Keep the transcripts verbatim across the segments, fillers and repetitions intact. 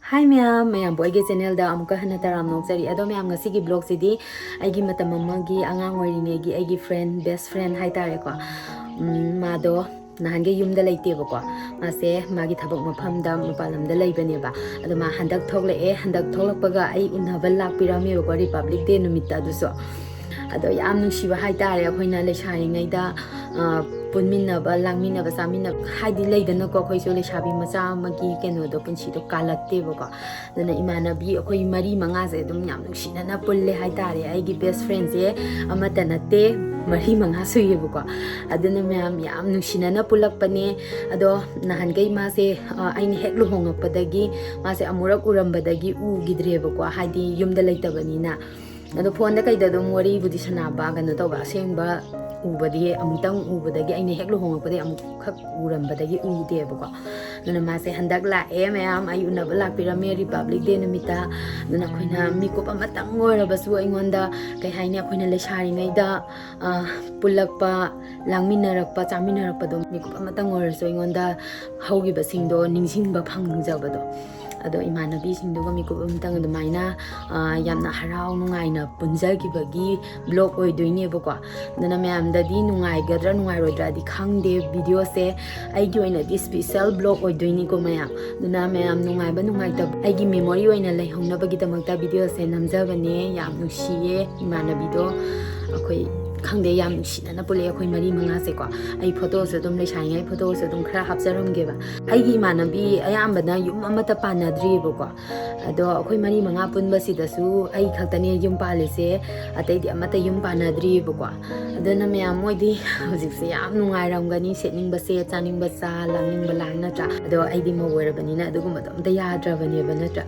ꯍꯥꯏ ꯃꯌꯥꯝ, ꯃꯌꯥꯝꯕꯨ ꯑꯩꯒꯤ ꯆꯦꯅꯦꯜꯗ ꯑꯃꯨꯛꯀ ꯍꯟꯅ ꯇꯔꯥꯝꯅ ꯑꯣꯛꯆꯔꯤ꯫ ꯑꯗꯣ ꯃꯌꯥꯝ, ꯉꯁꯤꯒꯤ ꯕ꯭ꯂꯣꯛꯁꯤꯗꯤ ꯑꯩꯒꯤ ꯃꯇꯝ ꯑꯃꯒꯤ ꯑꯉꯥꯡ ꯑꯣꯏꯔꯤꯉꯩꯒꯤ ꯑꯩꯒꯤ ꯐ꯭ꯔꯦꯟ, ꯕꯦꯁ ꯐ꯭ꯔꯦꯟ ꯍꯥꯏꯇꯥꯔꯦꯀꯣ꯫ ꯎꯝ, ꯃꯥꯗꯣ ꯅꯍꯥꯟꯒꯩ ꯌꯨꯝꯗ ꯂꯩꯇꯦꯕꯀꯣ꯫ ꯃꯥꯁꯦ ꯃꯥꯒꯤ ꯊꯕꯛ ꯃꯐꯝꯗ ꯃꯄꯥꯟ ꯂꯝꯗ ꯂꯩꯕꯅꯦꯕ꯫ ꯑꯗꯣ ꯃꯥ ꯍꯟꯗꯛ ꯊꯣꯛꯂꯛꯑꯦ꯫ ꯍꯟꯗꯛ ꯊꯣꯛꯂꯛꯄꯒ ꯑꯩ ꯎꯅꯕ ꯂꯥꯛꯄꯤꯔꯝꯃꯦꯕꯀꯣ, ꯔꯤꯄꯕ꯭ꯂꯤꯛ ꯗꯦ ꯅꯨꯃꯤꯠꯇ ꯑꯗꯨꯁꯨ꯫ ꯑꯗꯣ ꯌꯥꯝ ꯅꯨꯡꯁꯤꯕ ꯍꯥꯏꯇꯥꯔꯦ, ꯑꯩꯈꯣꯏꯅ ꯂꯩꯁꯥꯔꯤꯉꯩꯗ, ꯑ, ꯄꯨꯟꯃꯤꯟꯅꯕ, ꯂꯥꯡꯃꯤꯟꯅꯕ, ꯆꯥꯃꯤꯟꯅꯕ, ꯍꯥꯏꯗꯤ ꯂꯩꯗꯅꯀꯣ, ꯑꯩꯈꯣꯏꯁꯨ ꯂꯩꯁꯥꯕꯤ ꯃꯆꯥ ꯑꯃꯒꯤ ꯀꯩꯅꯣꯗꯣ, ꯄꯨꯟꯁꯤꯗꯣ ꯀꯥꯜꯂꯛꯇꯦꯕꯀꯣ꯫ ꯑꯗꯨꯅ ꯏꯃꯥꯟꯅꯕꯤ ꯑꯩꯈꯣꯏ ꯃꯔꯤ ꯃꯉꯥꯁꯦ ꯑꯗꯨꯝ ꯌꯥꯝ ꯅꯨꯡꯁꯤꯅꯅ ꯄꯨꯜꯂꯦ ꯍꯥꯏꯇꯥꯔꯦ꯫ ꯑꯩꯒꯤ ꯕꯦꯁ ꯐ꯭ꯔꯦꯟꯁꯦ ꯑꯃꯠꯇ ꯅꯠꯇꯦ, ꯃꯔꯤ ꯃꯉꯥ ꯁꯨꯏꯌꯦꯕꯀꯣ꯫ ꯑꯗꯨꯅ ꯃꯌꯥꯝ ꯌꯥꯝ ꯅꯨꯡꯁꯤꯅꯅ ꯄꯨꯜꯂꯛꯄꯅꯦ꯫ ꯑꯗꯣ ꯅꯍꯥꯟꯈꯩ ꯃꯥꯁꯦ, ꯑ, ꯑꯩꯅ ꯍꯦꯛ ꯂꯨꯍꯣꯡꯉꯛꯄꯗꯒꯤ ꯃꯥꯁꯦ ꯑꯃꯨꯔꯛ ꯎꯔꯝꯕꯗꯒꯤ ꯎꯈꯤꯗ꯭ꯔꯦꯕꯀꯣ, ꯍꯥꯏꯗꯤ ꯌꯨꯝꯗ ꯂꯩꯇꯕꯅꯤꯅ꯫ ꯑꯗꯣ ꯐꯣꯟꯗ ꯀꯩꯗ ꯑꯗꯨꯝ ꯋꯥꯔꯤꯕꯨꯗꯤ ꯁꯥꯟꯅꯕ, ꯀꯩꯅꯣ ꯇꯧꯕ, ꯑꯁꯦꯡꯕ ꯎꯕꯗꯤ, ꯑꯃꯨꯛꯇꯪ ꯎꯕꯗꯒꯤ, ꯑꯩꯅ ꯍꯦꯛ ꯂꯨꯍꯣꯡꯉꯛꯄꯗꯒꯤ ꯑꯃꯨꯛꯈꯛ ꯎꯔꯝꯕꯗꯒꯤ ꯎꯗꯦꯕꯀꯣ꯫ ꯑꯗꯨꯅ ꯃꯥꯁꯦ ꯍꯟꯗꯛ ꯂꯥꯛꯑꯦ ꯃꯌꯥꯝ, ꯑꯩ ꯎꯅꯕ ꯂꯥꯛꯄꯤꯔꯝꯃꯦ ꯔꯤꯄꯕ꯭ꯂꯤꯛ ꯗꯦ ꯅꯨꯃꯤꯠꯇ꯫ ꯑꯗꯨꯅ ꯑꯩꯈꯣꯏꯅ ꯃꯤꯀꯨꯞ ꯑꯃꯇꯪ ꯑꯣꯏꯔꯕꯁꯨ ꯑꯩꯉꯣꯟꯗ, ꯀꯩ ꯍꯥꯏꯅꯤ, ꯑꯩꯈꯣꯏꯅ ꯂꯩꯁꯥꯔꯤꯉꯩꯗ, ꯑ, ꯄꯨꯜꯂꯛꯄ, ꯂꯥꯡꯃꯤꯟꯅꯔꯛꯄ, ꯆꯥꯃꯤꯟꯅꯔꯛꯄꯗꯣ, ꯃꯤꯀꯨꯞ ꯑꯃꯇꯪ ꯑꯣꯏꯔꯁꯨ ꯑꯩꯉꯣꯟꯗ ꯍꯧꯈꯤꯕꯁꯤꯡꯗꯣ ꯅꯤꯡꯁꯤꯡꯕ ꯐꯪꯖꯕꯗꯣ꯫ ꯑꯗꯣ ꯏꯃꯥꯟꯅꯕꯤꯁꯤꯡꯗꯨꯒ ꯃꯤꯀꯨꯞ ꯑꯃꯇꯪ ꯑꯗꯨꯃꯥꯏꯅ, ꯑ, ꯌꯥꯝꯅ ꯍꯔꯥꯎ ꯅꯨꯡꯉꯥꯏꯅ ꯄꯨꯟꯖꯈꯤꯕꯒꯤ ꯕ꯭ꯂꯣꯛ ꯑꯣꯏꯗꯣꯏꯅꯦꯕꯀꯣ꯫ ꯑꯗꯨꯅ ꯃꯌꯥꯝꯗꯗꯤ ꯅꯨꯡꯉꯥꯏꯒꯗ꯭ꯔꯥ ꯅꯨꯡꯉꯥꯏꯔꯣꯏꯗ꯭ꯔꯥꯗꯤ ꯈꯪꯗꯦ꯫ ꯚꯤꯗꯤꯑꯣꯁꯦ ꯑꯩꯒꯤ ꯑꯣꯏꯅꯗꯤ ꯁ꯭ꯄꯤꯁꯦꯜ ꯕ꯭ꯂꯣꯛ ꯑꯣꯏꯗꯣꯏꯅꯤꯀꯣ ꯃꯌꯥꯝ꯫ ꯑꯗꯨꯅ ꯃꯌꯥꯝ ꯅꯨꯡꯉꯥꯏꯕ ꯅꯨꯡꯉꯥꯏꯇꯕ ꯑꯩꯒꯤ ꯃꯦꯃꯣꯔꯤ ꯑꯣꯏꯅ ꯂꯩꯍꯧꯅꯕꯒꯤꯗꯃꯛꯇ ꯚꯤꯗꯤꯑꯣꯁꯦ ꯅꯝꯖꯕꯅꯦ꯫ ꯌꯥꯝ ꯅꯨꯡꯁꯤꯌꯦ ꯏꯃꯥꯟꯅꯕꯤꯗꯣ꯫ ꯑꯩꯈꯣꯏ ꯈꯪꯗꯦ, ꯌꯥꯝ ꯅꯨꯡꯁꯤꯅꯅ ꯄꯨꯜꯂꯛꯑꯦ ꯑꯩꯈꯣꯏ ꯃꯔꯤ ꯃꯉꯥꯁꯦꯀꯣ꯫ ꯑꯩ ꯐꯣꯇꯣꯁꯨ ꯑꯗꯨꯝ, ꯂꯩꯁꯥꯔꯤꯉꯩ ꯐꯣꯇꯣꯁꯨ ꯑꯗꯨꯝ ꯈꯔ ꯍꯥꯞꯆꯔꯝꯒꯦꯕ꯫ ꯑꯩꯒꯤ ꯏꯃꯥꯟꯅꯕꯤ ꯑꯌꯥꯝꯕꯅ ꯌꯨꯝ ꯑꯃꯠꯇ ꯄꯥꯟꯅꯗ꯭ꯔꯤꯕꯀꯣ꯫ ꯑꯗꯣ ꯑꯩꯈꯣꯏ ꯃꯔꯤ ꯃꯉꯥ ꯄꯨꯟꯕꯁꯤꯗꯁꯨ ꯑꯩ ꯈꯛꯇꯅꯦ ꯌꯨꯝ ꯄꯥꯜꯂꯤꯁꯦ, ꯑꯇꯩꯗꯤ ꯑꯃꯠꯇ ꯌꯨꯝ ꯄꯥꯟꯅꯗ꯭ꯔꯤꯕꯀꯣ꯫ ꯑꯗꯨꯅ ꯃꯌꯥꯝ, ꯃꯣꯏꯗꯤ ꯍꯧꯖꯤꯛꯁꯦ ꯌꯥꯝ ꯅꯨꯡꯉꯥꯏꯔꯝꯒꯅꯤ, ꯁꯦꯠꯅꯤꯡꯕ ꯁꯦꯠ, ꯆꯥꯅꯤꯡꯕ ꯆꯥ, ꯂꯥꯡꯅꯤꯡꯕ ꯂꯥꯡ, ꯅꯠꯇ꯭ꯔꯥ? ꯑꯗꯣ ꯑꯩꯗꯤ ꯃꯧ ꯑꯣꯏꯔꯕꯅꯤꯅ ꯑꯗꯨꯒꯨꯝꯕꯗꯣ ꯑꯝꯇ ꯌꯥꯗ꯭ꯔꯕꯅꯦꯕ, ꯅꯠꯇ꯭ꯔꯥ?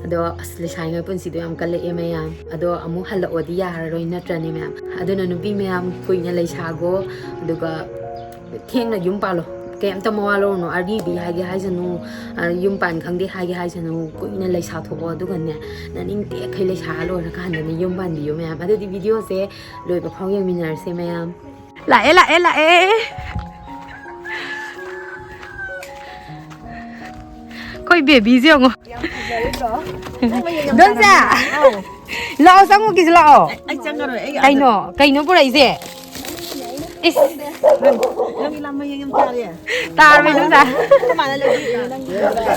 ꯑꯗꯣ ꯑꯁ, ꯂꯩꯁꯥꯔꯤꯉꯩ ꯄꯨꯟꯁꯤꯗꯣ ꯌꯥꯝ ꯀꯜꯂꯛꯑꯦ ꯃꯌꯥꯝ꯫ ꯑꯗꯣ ꯑꯃꯨꯛ ꯍꯜꯂꯛꯑꯣꯗꯤ ꯌꯥꯔꯔꯣꯏ, ꯅꯠꯇ꯭ꯔꯅꯦ ꯃꯌꯥꯝ? ꯑꯗꯨꯅ ꯅꯨꯄꯤ ꯃꯌꯥꯝ, ꯀꯨꯏꯅ ꯂꯩꯁꯥꯒꯣ, ꯑꯗꯨꯒ ꯊꯦꯡꯅ ꯌꯨꯝ ꯄꯥꯜꯂꯣ꯫ ꯀꯩꯝꯇ ꯃꯋꯥ ꯂꯧꯔꯨꯅꯨ, ꯑꯔꯤꯕꯤ ꯍꯥꯏꯒꯦ ꯍꯥꯏꯁꯅꯨ, ꯑ, ꯌꯨꯝ ꯄꯥꯟ ꯈꯪꯗꯦ ꯍꯥꯏꯒꯦ ꯍꯥꯏꯁꯅꯨ, ꯀꯨꯏꯅ ꯂꯩꯁꯥ ꯊꯣꯛꯑꯣ, ꯑꯗꯨꯒꯅꯦ, ꯅꯅꯤꯡ ꯇꯦꯛꯈꯩ ꯂꯩꯁꯥ ꯂꯣꯏꯔꯀꯥꯟꯗꯅꯦ ꯌꯨꯝ ꯄꯥꯟꯕꯤꯌꯨ ꯃꯌꯥꯝ꯫ ꯑꯗꯨꯗꯤ ꯚꯤꯗꯤꯑꯣꯁꯦ ꯂꯣꯏꯕ ꯐꯥꯎ ꯌꯦꯡꯃꯤꯟꯅꯔꯁꯦ ꯃꯌꯥꯝ꯫ ꯂꯥꯛꯑꯦ, ꯂꯥꯛꯑꯦ, ꯂꯥꯛꯑꯦ꯫ ꯑꯩꯈꯣꯏ ꯕꯦꯕꯤꯁꯦ ꯌꯦꯡꯉꯣ꯫ ꯏꯗꯣꯝꯆꯥ, ꯂꯥꯛꯑꯣ, ꯆꯪꯉꯨ, ꯀꯤꯁꯨ ꯂꯥꯛꯑꯣ꯫ ꯑꯩ ꯆꯪꯉꯔꯣꯏ, ꯑꯩ ꯀꯩꯅꯣ, ꯀꯩꯅꯣ ꯄꯨꯔꯛꯏꯁꯦ? ꯏꯁ꯫ ꯅꯪ ꯂꯥꯝꯃꯩ ꯌꯥꯝ ꯇꯥꯔꯦ꯫ ꯇꯥꯔꯕ, ꯏꯗꯣꯝꯆꯥ?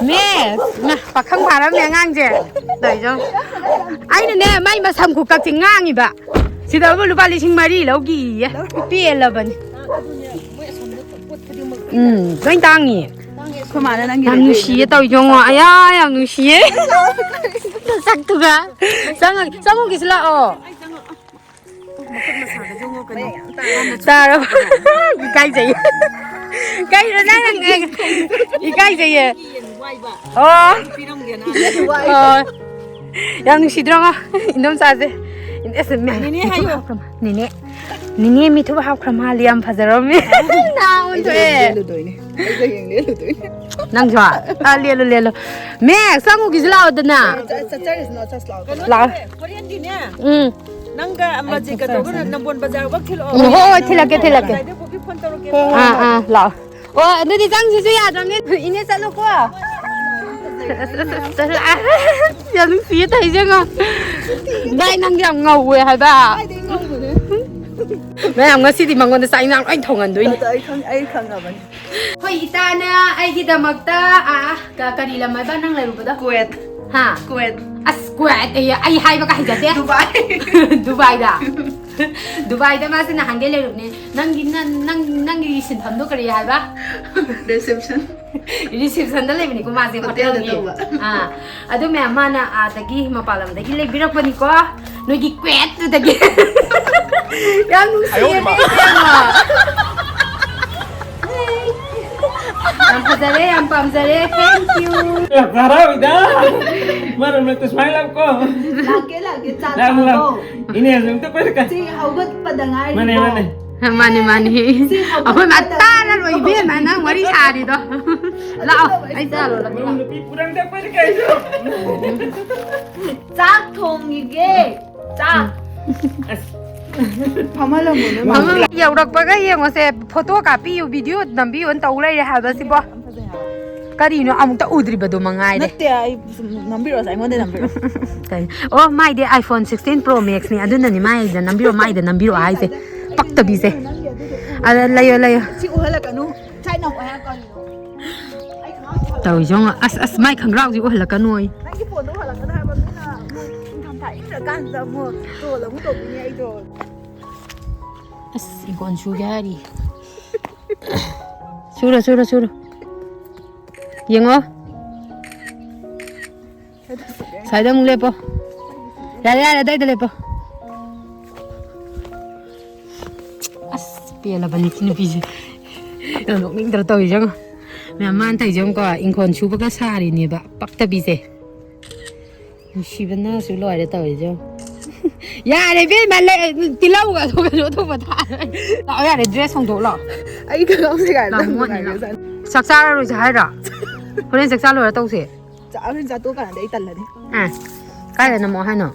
ꯃꯤꯁ, ꯉ-, ꯄꯥꯈꯪ ꯐꯥꯔꯝꯅꯦ ꯑꯉꯥꯡꯁꯦ꯫ ꯇꯧꯔꯤꯁꯦ ꯌꯦꯡꯉꯣ꯫ ꯑꯩꯅꯅꯦ, ꯃꯥꯏ ꯃꯁꯝ ꯈꯨꯀꯛꯁꯦ ꯉꯥꯡꯉꯤꯕ꯫ ꯁꯤꯗꯕꯨ ꯂꯨꯄꯥ ꯂꯤꯁꯤꯡ ꯃꯔꯤ ꯂꯧꯈꯤꯌꯦ꯫ ꯄꯦꯜꯂꯕꯅꯤ꯫ ꯎꯝ, ꯂꯣꯏ ꯇꯥꯡꯉꯤ꯫ ꯑꯩꯈꯣꯏ ꯃꯥꯅ ꯅꯪꯒꯤ ꯌꯥꯝ ꯂꯩꯕꯤꯔꯤꯅꯦ꯫ ꯅꯨꯡꯁꯤꯌꯦ ꯇꯧꯔꯤꯁꯦ ꯌꯦꯡꯉꯣ꯫ ꯑꯌꯥ, ꯌꯥꯝ ꯅꯨꯡꯁꯤꯌꯦ꯫ ꯁꯛꯇꯨꯒ꯫ ꯆꯪꯉ-, ꯆꯪꯉꯨꯒꯤꯁꯨ ꯂꯥꯛꯑꯣ꯫ ꯇꯥꯔꯕ? ꯏꯀꯥꯏꯖꯩꯌꯦ꯫ ꯀꯩꯅꯣ ꯅꯪ ꯏꯀꯥꯏꯖꯩꯌꯦ꯫ ꯑꯣ꯫ ꯑꯣ꯫ ꯌꯥꯝ ꯅꯨꯡꯁꯤꯗ꯭ꯔꯣ ꯉꯣ, ꯏꯟꯗꯣꯝꯆꯥꯁꯦ? ꯑꯁ, ꯃꯦ-, ꯅꯦꯅꯦ ꯃꯤꯊꯨꯞ ꯍꯥꯏꯌꯣ꯫ ꯍꯥꯞꯈ꯭ꯔ ꯃꯥ-, ꯅꯦꯅꯦ, ꯅꯦꯅꯦ ꯃꯤꯊꯨꯞ ꯍꯥꯞꯈ꯭ꯔ ꯃꯥꯜꯂꯦ, ꯌꯥꯝ ꯐꯖꯔꯝꯃꯦ꯫ ꯅꯍꯥ ꯑꯩꯁꯨ ꯑꯣꯟꯊꯣꯛꯑꯦ꯫ ꯍꯌꯦꯡ ꯂꯦꯜꯂꯨꯗꯣꯏꯅꯦ꯫ ꯑꯩꯁꯨ ꯍꯌꯦꯡ ꯂꯦꯜꯂꯨꯗꯣꯏꯅꯦ꯫ ꯅꯪꯁꯨ? ꯑꯥ, ꯂꯦꯜꯂꯨ, ꯂꯦꯜꯂꯨ꯫ ꯃꯦ, ꯆꯪꯉꯨꯒꯤꯁꯨ ꯂꯥꯛꯑꯣꯗꯅ꯫ ꯆꯠ-, ꯆꯠꯆꯔꯁꯤꯅꯣ, ꯆꯠꯁꯤ ꯂꯥꯛꯑꯣ꯫ ꯂꯥꯛꯑꯣ꯫ ꯍꯣꯔꯦꯟꯗꯤꯅꯦ꯫ ꯎꯝ꯫ ꯅꯪꯒ ꯑꯃꯔꯖꯤꯠꯀ ꯇꯧꯔꯒ ꯅꯝꯕꯣꯜ ꯕꯖꯥꯔ ꯐꯥꯎ ꯊꯤꯜꯂꯛꯑꯣ꯫ ꯎꯝ, ꯍꯣꯏ, ꯍꯣꯏ, ꯊꯤꯜꯂꯛꯀꯦ, ꯊꯤꯜꯂꯛꯀꯦ꯫ ꯉꯁꯥꯏꯗꯩ ꯕꯣꯕꯤ ꯐꯣꯟ ꯇꯧꯔꯛꯀꯦ꯫ ꯑꯥ, ꯑꯥ, ꯂꯥꯛꯑꯣ꯫ ꯑꯣ, ꯑꯗꯨꯗꯤ ꯆꯪꯁꯤꯁꯨ ꯌꯥꯗ꯭ꯔꯕꯅꯤꯅ, ꯏꯅꯦ ꯆꯠꯂꯨꯀꯣ꯫ ꯑꯁ, ꯑꯁ, ꯑꯁ, ꯑꯁ, ꯌꯥꯝ ꯅꯨꯡꯁꯤꯌꯦ ꯇꯧꯔꯤꯁꯦ ꯌꯦꯡꯉꯣ꯫ ꯚꯥꯏ, ꯅꯪꯗꯤ ꯌꯥꯝ ꯉꯧꯋꯦ ꯍꯥꯏꯕ꯫ ꯀꯥꯏꯗꯩ ꯉꯧꯕꯅꯣ? ꯃꯌꯥꯝ, ꯉꯁꯤꯗꯤ ꯃꯉꯣꯟꯗ ꯆꯥꯛ ꯏꯟꯖꯥꯡ ꯂꯣꯏ ꯊꯣꯡꯍꯟꯗꯣꯏꯅꯤ꯫ ꯑꯗꯣ ꯑꯩ ꯈꯪ-, ꯑꯩ ꯈꯪꯉꯕꯅꯤ꯫ ꯑꯩꯈꯣꯏ ꯏꯇꯥꯅ ꯑꯩꯒꯤꯗꯃꯛꯇ, ꯑꯥ, ꯀ-, ꯀꯔꯤ ꯂꯝ ꯍꯥꯏꯕ ꯅꯪ ꯂꯩꯔꯨꯕꯗꯣ? ꯀꯨꯋꯦꯠ꯫ ꯍꯥ? ꯀꯨꯋꯦꯠ꯫ ꯑꯁ, ꯀꯨꯋꯦꯠ ꯑꯌꯦ, ꯑꯩ ꯍꯥꯏꯕꯒ ꯍꯩꯖꯗꯦ꯫ ꯗꯨꯕꯥꯏ꯫ ꯗꯨꯕꯥꯏꯗ꯫ ꯗꯨꯕꯥꯏꯗ ꯃꯥꯁꯦ ꯅꯍꯥꯟꯒꯩ ꯂꯩꯔꯨꯕꯅꯦ꯫ ꯅꯪꯒꯤ, ꯅꯪ, ꯅꯪ, ꯅꯪꯒꯤ ꯁꯤꯟꯐꯝꯗꯣ ꯀꯔꯤ ꯍꯥꯏꯕ? Reception꯫ Receptionꯗ ꯂꯩꯕꯅꯤꯀꯣ ꯃꯥꯁꯦ, ꯍꯣꯇꯦꯜꯗ ꯍꯣꯇꯦꯜꯒꯤ꯫ ꯇꯧꯕ꯫ ꯑꯥ, ꯑꯗꯨ ꯃꯌꯥꯝ ꯃꯥꯅ ꯑꯥꯗꯒꯤ ꯃꯄꯥꯟ ꯂꯝꯗꯒꯤ ꯂꯩꯕꯤꯔꯛꯄꯅꯤꯀꯣ꯫ ꯅꯣꯏꯒꯤ ꯀ꯭ꯋꯦꯠꯇꯨꯗꯒꯤ꯫ ꯌꯥꯝ ꯅꯨꯡꯁꯤꯌꯦ, ꯑꯌꯣ, ꯏꯃꯥ꯫ ꯏꯕꯦꯝꯃ꯫ ꯌꯥꯝ ꯐꯖꯔꯦ, ꯌꯥꯝ ꯄꯥꯝꯖꯔꯦ꯫ Thank you꯫ ꯌꯥꯝ ꯍꯔꯥꯎꯏꯗ꯫ ꯃꯔꯛ ꯃꯔꯛꯇ ꯁꯨꯃꯥꯏꯅ ꯂꯥꯛꯎꯀꯣ꯫ ꯂꯥꯛꯀꯦ, ꯂꯥꯛꯀꯦ, ꯆꯥ ꯂꯥꯛꯎ, ꯂꯥꯛꯎ꯫ ꯊꯛꯑꯣ꯫ ꯏꯅꯦꯁꯨ ꯑꯝꯇ ꯀꯣꯏꯔꯛꯀꯦ꯫ ꯁꯤ ꯍꯧꯒꯠꯄꯗ ꯉꯥꯏꯔꯤꯀꯣ꯫ ꯃꯥꯅꯦ, ꯃꯥꯅꯦ꯫ ꯃꯥꯅꯤ, ꯃꯥꯅꯤ꯫ ꯁꯤ ꯑꯩꯈꯣꯏ ꯃꯥ ꯍꯧꯒꯠꯄꯗ ꯇꯥꯔꯔꯣꯏ ꯉꯥꯏꯔꯤꯀꯣ꯫ ꯏꯕꯦꯝꯃ, ꯅꯪ ꯋꯥꯔꯤ ꯁꯥꯔꯤꯗꯣ꯫ ꯂꯥꯛꯑꯣ, ꯑꯩ ꯆꯥ ꯂꯣꯜꯂꯛꯀꯦ꯫ ꯃꯔꯨꯞ ꯅꯨꯄꯤ ꯄꯨꯔꯥ ꯑꯝꯇ ꯀꯣꯏꯔꯛꯀꯦ ꯑꯩꯁꯨ꯫ ꯆꯥꯛ ꯊꯣꯡꯉꯤꯒꯦ꯫ ꯆꯥꯛ꯫ ꯑꯁ꯫ ꯐꯝꯍꯜꯂꯝꯃꯣ ꯅꯣꯏ ꯃꯥ꯫ ꯐꯝꯍꯜ-, ꯌꯧꯔꯛꯄꯒ ꯌꯦꯡꯉꯣꯁꯦ, ꯐꯣꯇꯣ ꯀꯥꯞꯄꯤꯌꯨ, ꯚꯤꯗꯤꯑꯣ ꯅꯝꯕꯤꯌꯨꯅ ꯇꯧ ꯂꯩꯔꯦ ꯍꯥꯏꯕ ꯁꯤꯕꯣ꯫ ꯌꯥꯝ ꯐꯖꯩ ꯍꯥꯏꯕ꯫ ꯀꯔꯤꯅꯣ ꯑꯃꯨꯛꯇ ꯎꯗ꯭ꯔꯤꯕꯗꯣ ꯃꯉꯥꯏꯔꯦ꯫ ꯅꯠꯇꯦ, ꯑꯩ ꯁꯨꯝ ꯅꯝꯕꯤꯔꯛꯑꯣ, ꯑꯩꯉꯣꯟꯗ ꯅꯝꯕꯤꯔꯛꯑꯣ꯫ ꯀꯩ? ꯑꯣ, ꯃꯥꯏꯗꯤ iPhone sixteen Pro Max ꯅꯦ, ꯑꯗꯨꯅꯅꯤ ꯃꯥꯏꯗ ꯅꯝꯕꯤꯔꯛꯑꯣ, ꯃꯥꯏꯗ ꯅꯝꯕꯤꯔꯛꯑꯣ ꯍꯥꯏꯁꯦ꯫ ꯄꯛꯇꯕꯤꯁꯦ꯫ ꯑꯗ ꯂꯩꯌꯣ, ꯂꯩꯌꯣ꯫ ꯁꯤ ꯎꯍꯜꯂꯛꯀꯅꯨ꯫ ꯁꯥꯏꯠ ꯅꯝꯃꯣ ꯍꯥꯏꯔ ꯀꯔꯤꯅꯣ? ꯑꯩ ꯈꯪꯍꯧꯗꯦ꯫ ꯇꯧꯔꯤꯁꯦ ꯌꯦꯡꯉꯣ꯫ ꯑꯁ, ꯑꯁ, ꯃꯥꯏ ꯈꯪꯒ꯭ꯔꯥꯎꯁꯦ ꯎꯍꯜꯂꯛꯀꯅꯣꯌꯦ꯫ ꯅꯪꯒꯤ ꯐꯣꯟꯗꯣ ꯎꯍꯜꯂꯛꯀꯅꯨ ꯍꯥꯏꯕ, ꯃꯤꯅ ꯑꯃꯨꯛ ꯅꯤꯡꯊꯝꯊꯥ ꯏꯪꯈ꯭ꯔꯀꯥꯟꯁꯤꯗ ꯑꯃꯨꯛ troll ꯑꯃꯨꯛ ꯇꯧꯗꯣꯏꯅꯦ ꯑꯩꯗꯣ꯫ ꯑꯁ, ꯏꯪꯈꯣꯜ ꯁꯨꯒꯦ ꯍꯥꯏꯔꯤ꯫ ꯁꯨꯔꯣ, ꯁꯨꯔꯣ, ꯁꯨꯔꯣ꯫ ꯌꯦꯡꯉꯣ꯫ ꯁ꯭ꯋꯥꯏꯗ ꯑꯃꯨꯛ ꯂꯦꯞꯄꯣ꯫ ꯌꯥꯔꯦ, ꯌꯥꯔꯦ, ꯑꯗꯥꯏꯗ ꯂꯦꯞꯄꯣ꯫ ꯑꯁ, ꯄꯦꯜꯂꯕꯅꯤ ꯁꯤ ꯅꯨꯄꯤꯁꯦ꯫ ꯌꯥꯝ ꯅꯣꯛꯅꯤꯡꯗ꯭ꯔꯣ ꯇꯧꯔꯤꯁꯦ ꯌꯦꯡꯉꯣ꯫ ꯃꯌꯥꯝ ꯃꯥꯅ ꯇꯧꯔꯤꯁꯦ ꯌꯦꯡꯉꯨꯀꯣ, ꯏꯪꯈꯣꯜ ꯁꯨꯕꯒ ꯁꯥꯔꯤꯅꯦꯕ, ꯄꯛꯇꯕꯤꯁꯦ꯫ ꯅꯨꯡꯁꯤꯕꯅꯁꯨ ꯂꯣꯏꯔꯦ ꯇꯧꯔꯤꯁꯦ ꯌꯦꯡꯉꯣ꯫ ꯌꯥꯔꯦ ꯏꯕꯦꯝꯃ, ꯂꯩ-, ꯇꯤꯜꯍꯧꯒ ꯑꯗꯨꯒ ꯀꯩꯅꯣ ꯇꯧꯕ ꯊꯥꯔꯣꯏ꯫ ꯂꯥꯛꯑꯣ ꯌꯥꯔꯦ, dress ꯍꯣꯡꯗꯣꯛꯂꯣ꯫ ꯑꯩ ꯈꯪꯍꯧꯗꯦ ꯀꯥꯏꯅ ꯂꯥꯛꯑꯣ, ꯅꯪ ꯃꯣꯠꯅꯤ ꯅꯨꯡꯉꯥꯏꯔꯦ ꯅꯪ꯫ ꯆꯥꯅꯤ꯫ ꯆꯥꯛ ꯆꯥꯔꯔꯣꯏꯁꯦ ꯍꯥꯏꯔꯣ? ꯍꯣꯔꯦꯟ ꯆꯥꯛ ꯆꯥ ꯂꯣꯏꯔ ꯇꯧꯁꯦ꯫ ꯆꯥ-, ꯍꯣꯔꯦꯟ ꯆꯥ ꯇꯣꯛꯑꯀꯥꯟꯗ ꯑꯩ ꯇꯜꯂꯅꯤ꯫ ꯑ, ꯀꯥꯏꯗ ꯅꯝꯃꯣ ꯍꯥꯏꯅꯣ?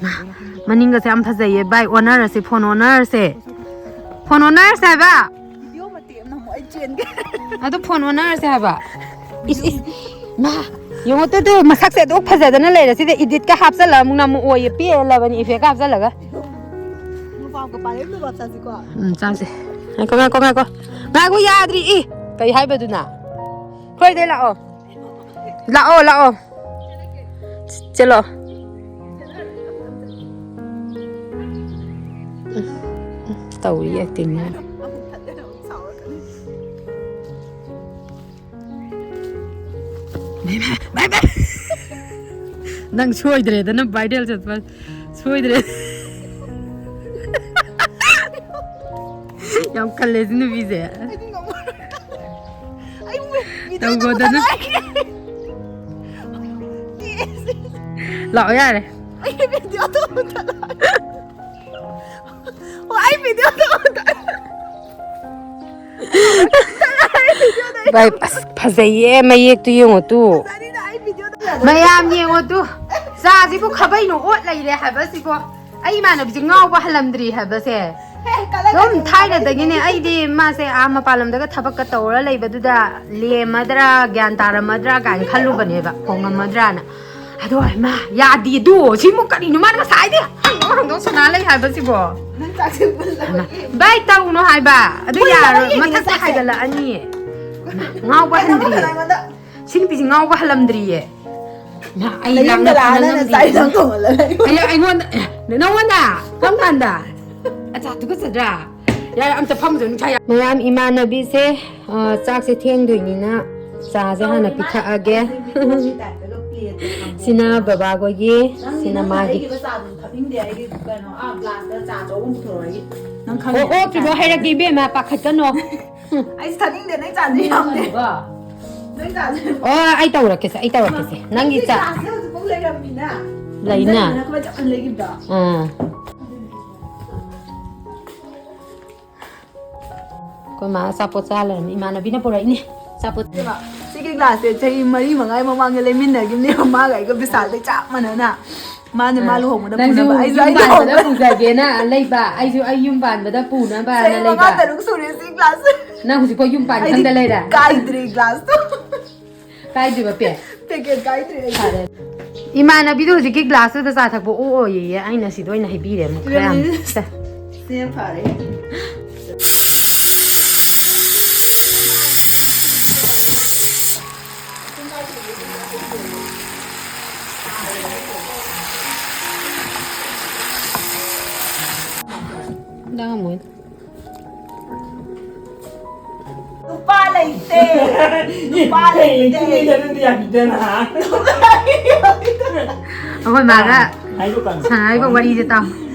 ꯃꯥ, ꯃꯅꯤꯡꯒꯁꯦ ꯌꯥꯝ ꯐꯖꯩꯌꯦ ꯚꯥꯏ, ꯑꯣꯟꯅꯔꯁꯦ, ꯐꯣꯟ ꯑꯣꯟꯅꯔꯁꯦ꯫ ꯐꯣꯟ ꯑꯣꯟꯅꯔꯁꯦ ꯍꯥꯏꯕ꯫ ꯚꯤꯗꯤꯑꯣ ꯃꯇꯦꯛ ꯑꯃ ꯅꯝꯃꯣ, ꯑꯩ ꯆꯦꯟꯒꯦ꯫ ꯑꯗꯨ ꯐꯣꯟ ꯑꯣꯟꯅꯔꯁꯦ ꯍꯥꯏꯕ꯫ ꯏꯁ, ꯏꯁ, ꯃꯥ, ꯌꯦꯡꯉꯣ ꯇꯨ, ꯇꯨ, ꯃꯁꯛꯁꯦ ꯑꯗꯨꯛ ꯐꯖꯗꯅ ꯂꯩꯔꯦ ꯁꯤꯗ edit ꯀ ꯍꯥꯞꯆꯜꯂ ꯑꯃꯨꯛ ꯅꯝꯃꯛꯑꯣꯌꯦ, ꯄꯦꯜꯂꯕꯅꯤ effect ꯀ ꯍꯥꯞꯆꯜꯂꯒ꯫ ꯂꯨꯄꯥ ꯑꯃꯒ ꯄꯥꯏꯔꯦ, ꯂꯨꯄꯥ ꯆꯥꯁꯤꯀꯣ꯫ ꯎꯝ, ꯆꯥꯁꯦ꯫ ꯉꯥꯏꯈꯣ, ꯉꯥꯏꯈꯣ, ꯉꯥꯏꯈꯣ꯫ ꯉꯥꯏꯈꯣ, ꯌꯥꯗ꯭ꯔꯤ, ꯏ꯫ ꯀꯩ ꯍꯥꯏꯕꯗꯨꯅ? ꯈꯣꯏꯗꯩ ꯂꯥꯛꯑꯣ꯫ ꯂꯥꯛꯑꯣ, ꯂꯥꯛꯑꯣ꯫ ꯆꯠꯂꯣ꯫ ꯇꯧꯔꯤ acting ꯅ꯫ ꯅꯪ ꯁꯣꯏꯗ꯭ꯔꯦꯗꯅ viral ꯆꯠꯄ꯫ ꯁꯣꯏꯗ꯭ꯔꯦ꯫ ꯌꯥꯝ ꯀꯜꯂꯦ ꯁꯤ ꯅꯨꯄꯤꯁꯦ꯫ ꯑꯩꯗꯤ ꯉꯝꯃꯔꯣꯏ꯫ ꯑꯩ ꯚꯤꯗꯤꯑꯣ ꯇꯧꯒꯣꯗꯅ꯫ ꯇꯧꯕ ꯇꯜꯂꯦ꯫ ꯂꯥꯛꯑꯣ ꯌꯥꯔꯦ꯫ ꯑꯩ ꯚꯤꯗꯤꯑꯣ ꯇꯧꯕ ꯇꯜꯂꯦ꯫ ꯑꯣ, ꯑꯩ ꯚꯤꯗꯤꯑꯣ ꯇꯧꯕ ꯇꯜꯂꯦ꯫ ꯚꯥꯏ, ꯑꯁ, ꯐꯖꯩꯌꯦ, ꯃꯌꯦꯛꯇꯨ ꯌꯦꯡꯉꯣ ꯇꯨ꯫ ꯐꯖꯅꯤꯅ ꯑꯩ ꯚꯤꯗꯤꯑꯣ ꯇꯧꯕ ꯇꯜꯂꯦ꯫ ꯃꯌꯥꯝ ꯌꯦꯡꯉꯣ ꯇꯨ꯫ ꯆꯥꯁꯤꯕꯨ ꯈꯥꯕꯩꯅ ꯑꯣꯠ ꯂꯩꯔꯦ ꯍꯥꯏꯕ ꯁꯤꯕꯣ꯫ ꯑꯩ ꯏꯃꯥꯟꯅꯕꯤꯁꯦ ꯉꯥꯎꯕ ꯍꯜꯂꯝꯗ꯭ꯔꯤ ꯍꯥꯏꯕꯁꯦ꯫ ꯑꯗꯨꯝ ꯊꯥꯏꯅꯗꯒꯤꯅꯦ ꯑꯩꯗꯤ ꯃꯥꯁꯦ ꯑꯥ ꯃꯄꯥꯟ ꯂꯝꯗꯒ ꯊꯕꯛꯀ ꯇꯧꯔ ꯂꯩꯕꯗꯨꯗ ꯂꯦꯝꯃꯗ꯭ꯔꯥ, ꯒ꯭ꯌꯥꯟ ꯇꯥꯔꯝꯃꯗ꯭ꯔꯥ ꯀꯥꯏꯅ ꯈꯜꯂꯨꯕꯅꯦꯕ, ꯍꯣꯡꯉꯝꯃꯗ꯭ꯔꯥꯅ꯫ ꯑꯗꯣ ꯃꯥ ꯌꯥꯗꯦ ꯑꯗꯨ꯫ ꯁꯤꯃꯨꯛ ꯀꯔꯤꯅꯣ ꯃꯥꯅ ꯉꯁꯥꯏꯗꯤ ꯍꯪꯗꯣꯛ ꯍꯪꯗꯣꯛ ꯁꯅꯥ ꯂꯩ ꯍꯥꯏꯕꯁꯤꯕꯣ? ꯅꯪ ꯆꯥꯛꯁꯦ ꯃꯨꯜꯂꯕ ꯌꯦꯡꯉꯨ꯫ ꯚꯥꯏ, ꯇꯧꯅꯣ ꯍꯥꯏꯕ꯫ ꯑꯗꯨ ꯃꯨꯜꯂꯕ ꯌꯥꯔꯣꯏ, ꯌꯦꯡꯉꯤꯅꯦ ꯃꯊꯛꯇ ꯆꯥꯛꯁꯦ꯫ ꯍꯥꯏꯒꯠꯂꯛꯑꯅꯤ꯫ ꯉꯥꯎꯕ ꯅꯪ ꯍꯟꯗ꯭ꯔꯤ꯫ ꯃꯊꯛ ꯑꯩꯉꯣꯟꯗ ꯁꯤ ꯅꯨꯄꯤꯁꯦ ꯉꯥꯎꯕ ꯍꯜꯂꯝꯗ꯭ꯔꯤꯌꯦ꯫ ꯃꯥ, ꯑꯩ ꯅꯌꯨꯝꯗ ꯂꯥꯛꯅ ꯂꯥꯛꯑꯒ ꯐꯅ ꯅꯪ ꯉꯝꯗꯦ꯫ ꯆꯥꯛ ꯏꯟꯁꯥꯡ ꯊꯣꯡꯍꯜꯂꯒ ꯑꯩꯉꯣꯟꯗ꯫ ꯑꯩ, ꯑꯩꯉꯣꯟꯗ, ꯑꯦ, ꯅꯉꯣꯟꯗ? ꯀꯔꯝ ꯀꯥꯟꯗ? ꯑꯆꯥ, ꯇꯨꯀꯠꯆꯗ꯭ꯔꯥ? ꯌꯥꯔꯦ, ꯑꯝꯇ ꯐꯝꯃꯨꯆꯣ, ꯅꯨꯡꯁꯥ ꯌꯥꯝ ꯃꯌꯥꯝ, ꯏꯃꯥꯟꯅꯕꯤꯁꯦ, ꯑ, ꯆꯥꯛꯁꯦ ꯊꯦꯡꯗꯣꯏꯅꯤꯅ ꯆꯥꯁꯦ ꯍꯥꯟꯅ ꯄꯤꯊꯛꯑꯒꯦ꯫ ꯁꯤꯅ ꯕꯕꯥꯈꯣꯏꯒꯤ, ꯅꯪ, ꯁꯤꯅ ꯅꯪꯅ ꯃꯥꯒꯤ꯫ ꯍꯩꯈꯤꯕ ꯆꯥꯗꯨꯅ ꯊꯛꯅꯤꯡꯗꯦ, ꯑꯩꯒꯤ ꯀꯩꯅꯣ, ꯑꯥ, ꯒ꯭ꯂꯥꯁꯇ ꯆꯥ ꯑꯆꯧꯕ ꯑꯃ ꯄꯨꯊꯣꯔꯛꯑꯣ, ꯑꯩꯒꯤ꯫ ꯅꯪ ꯑꯣ, ꯈꯪꯉꯤꯗꯨꯗꯤ ꯑꯣꯛꯇꯨꯗꯣ ꯆꯥ꯫ ꯍꯩꯔꯛꯀꯦ, ꯏꯕꯦꯝꯃ, ꯄꯥꯈꯠꯀꯅꯣ꯫ ꯑꯩꯁꯨ ꯊꯛꯅꯤꯡꯗꯦ, ꯅꯪ ꯆꯥꯁꯦ ꯌꯥꯝꯗꯦ꯫ ꯅꯪ ꯆꯥꯁꯦ꯫ ꯑꯣ, ꯑꯩ ꯇꯧꯔꯛꯀꯦꯁꯦ, ꯑꯩ ꯇꯧꯔꯛꯀꯦꯁꯦ꯫ ꯅꯪꯒꯤ ꯅꯪꯒꯤ ꯆꯥ꯫ ꯒ꯭ꯂꯥꯁꯁꯦ ꯍꯧꯖꯤꯛꯐꯥꯎ ꯂꯩꯔꯝꯃꯤꯅ꯫ ꯂꯩꯅ꯫ ꯅꯪꯅ ꯈꯔ ꯆꯞꯅ ꯂꯩꯈꯤꯕꯗꯣ꯫ ꯑꯥ꯫ ꯑꯩꯈꯣꯏ ꯃꯥ ꯑꯆꯥꯄꯣꯠ ꯆꯥ ꯂꯩꯔꯝꯃꯤ꯫ ꯏꯃꯥꯟꯅꯕꯤꯅ ꯄꯨꯔꯛꯏꯅꯦ ꯑꯆꯥꯄꯣꯠ꯫ ꯁꯤꯒꯤ ꯒ꯭ꯂꯥꯁꯁꯦ ꯆꯍꯤ ꯃꯔꯤ ꯃꯉꯥꯒꯤ ꯃꯃꯥꯡꯗ ꯂꯩꯃꯤꯟꯅꯈꯤꯕꯅꯦꯕ, ꯃꯥꯒ ꯑꯩꯒ ꯕꯤꯁꯥꯜꯗꯩ ꯆꯞ ꯃꯥꯟꯅꯅ꯫ ꯃꯥꯅ ꯃꯥ ꯑꯥ꯫ ꯂꯨꯍꯣꯡꯕꯗ ꯅꯪꯁꯨ ꯄꯨꯅꯕ, ꯑꯩꯁꯨ ꯌꯨꯝ ꯑꯩ ꯄꯥꯟꯕꯗ ꯂꯨꯍꯣꯡꯕꯗ꯫ ꯄꯨꯖꯒꯦꯅ ꯂꯩꯕ, ꯑꯩꯁꯨ ꯑꯩ ꯌꯨꯝ ꯄꯥꯟꯕꯗ ꯄꯨꯅꯕꯅ ꯆꯍꯤ ꯂꯩꯕ꯫ ꯃꯉꯥ ꯇꯔꯨꯛ ꯁꯨꯔꯦ ꯁꯤ ꯒ꯭ꯂꯥꯁꯁꯦ꯫ ꯅꯪ ꯍꯧꯖꯤꯛꯐꯥꯎ ꯌꯨꯝ ꯄꯥꯟ ꯑꯩꯗꯤ ꯈꯪꯗ ꯂꯩꯔꯦ? ꯀꯥꯏꯗ꯭ꯔꯤ ꯒ꯭ꯂꯥꯁꯇꯣ꯫ ꯀꯥꯏꯗ꯭ꯔꯤꯕ ꯄꯦ? ꯄꯦꯀꯦꯠ ꯀꯥꯏꯗ꯭ꯔꯤ ꯑꯩꯗꯤ꯫ ꯐꯔꯦ꯫ ꯏꯃꯥꯟꯅꯕꯤꯗꯣ ꯍꯧꯖꯤꯛꯀꯤ ꯒ꯭ꯂꯥꯁꯇꯨꯗ ꯆꯥ ꯊꯛꯄ ꯑꯣꯛꯑꯣꯏꯌꯦ, ꯑꯩꯅ ꯁꯤꯗ ꯑꯣꯏꯅ ꯍꯩꯕꯤꯔꯦ ꯑꯃꯨꯛ ꯈꯔ ꯌꯥꯝ꯫ ꯁꯦ꯫ ꯁꯤꯅ ꯐꯔꯦ꯫ ꯅꯪ ꯑꯃꯨꯛ꯫ ꯅꯨꯄꯥ ꯂꯩꯇꯦ꯫ ꯅꯨꯄꯥ ꯂꯩꯇꯦ꯫ ꯂꯩꯇ꯭ꯔꯤꯉꯩꯗ ꯅꯪꯗꯤ ꯌꯥꯕꯤꯗꯅ꯫ ꯑꯩꯈꯣꯏ ꯃꯥꯒ ꯍꯥꯏꯕ ꯀꯥꯟꯗ ꯁꯥꯟꯅꯔꯤꯕ ꯋꯥꯔꯤꯁꯦ ꯇꯥꯎ꯫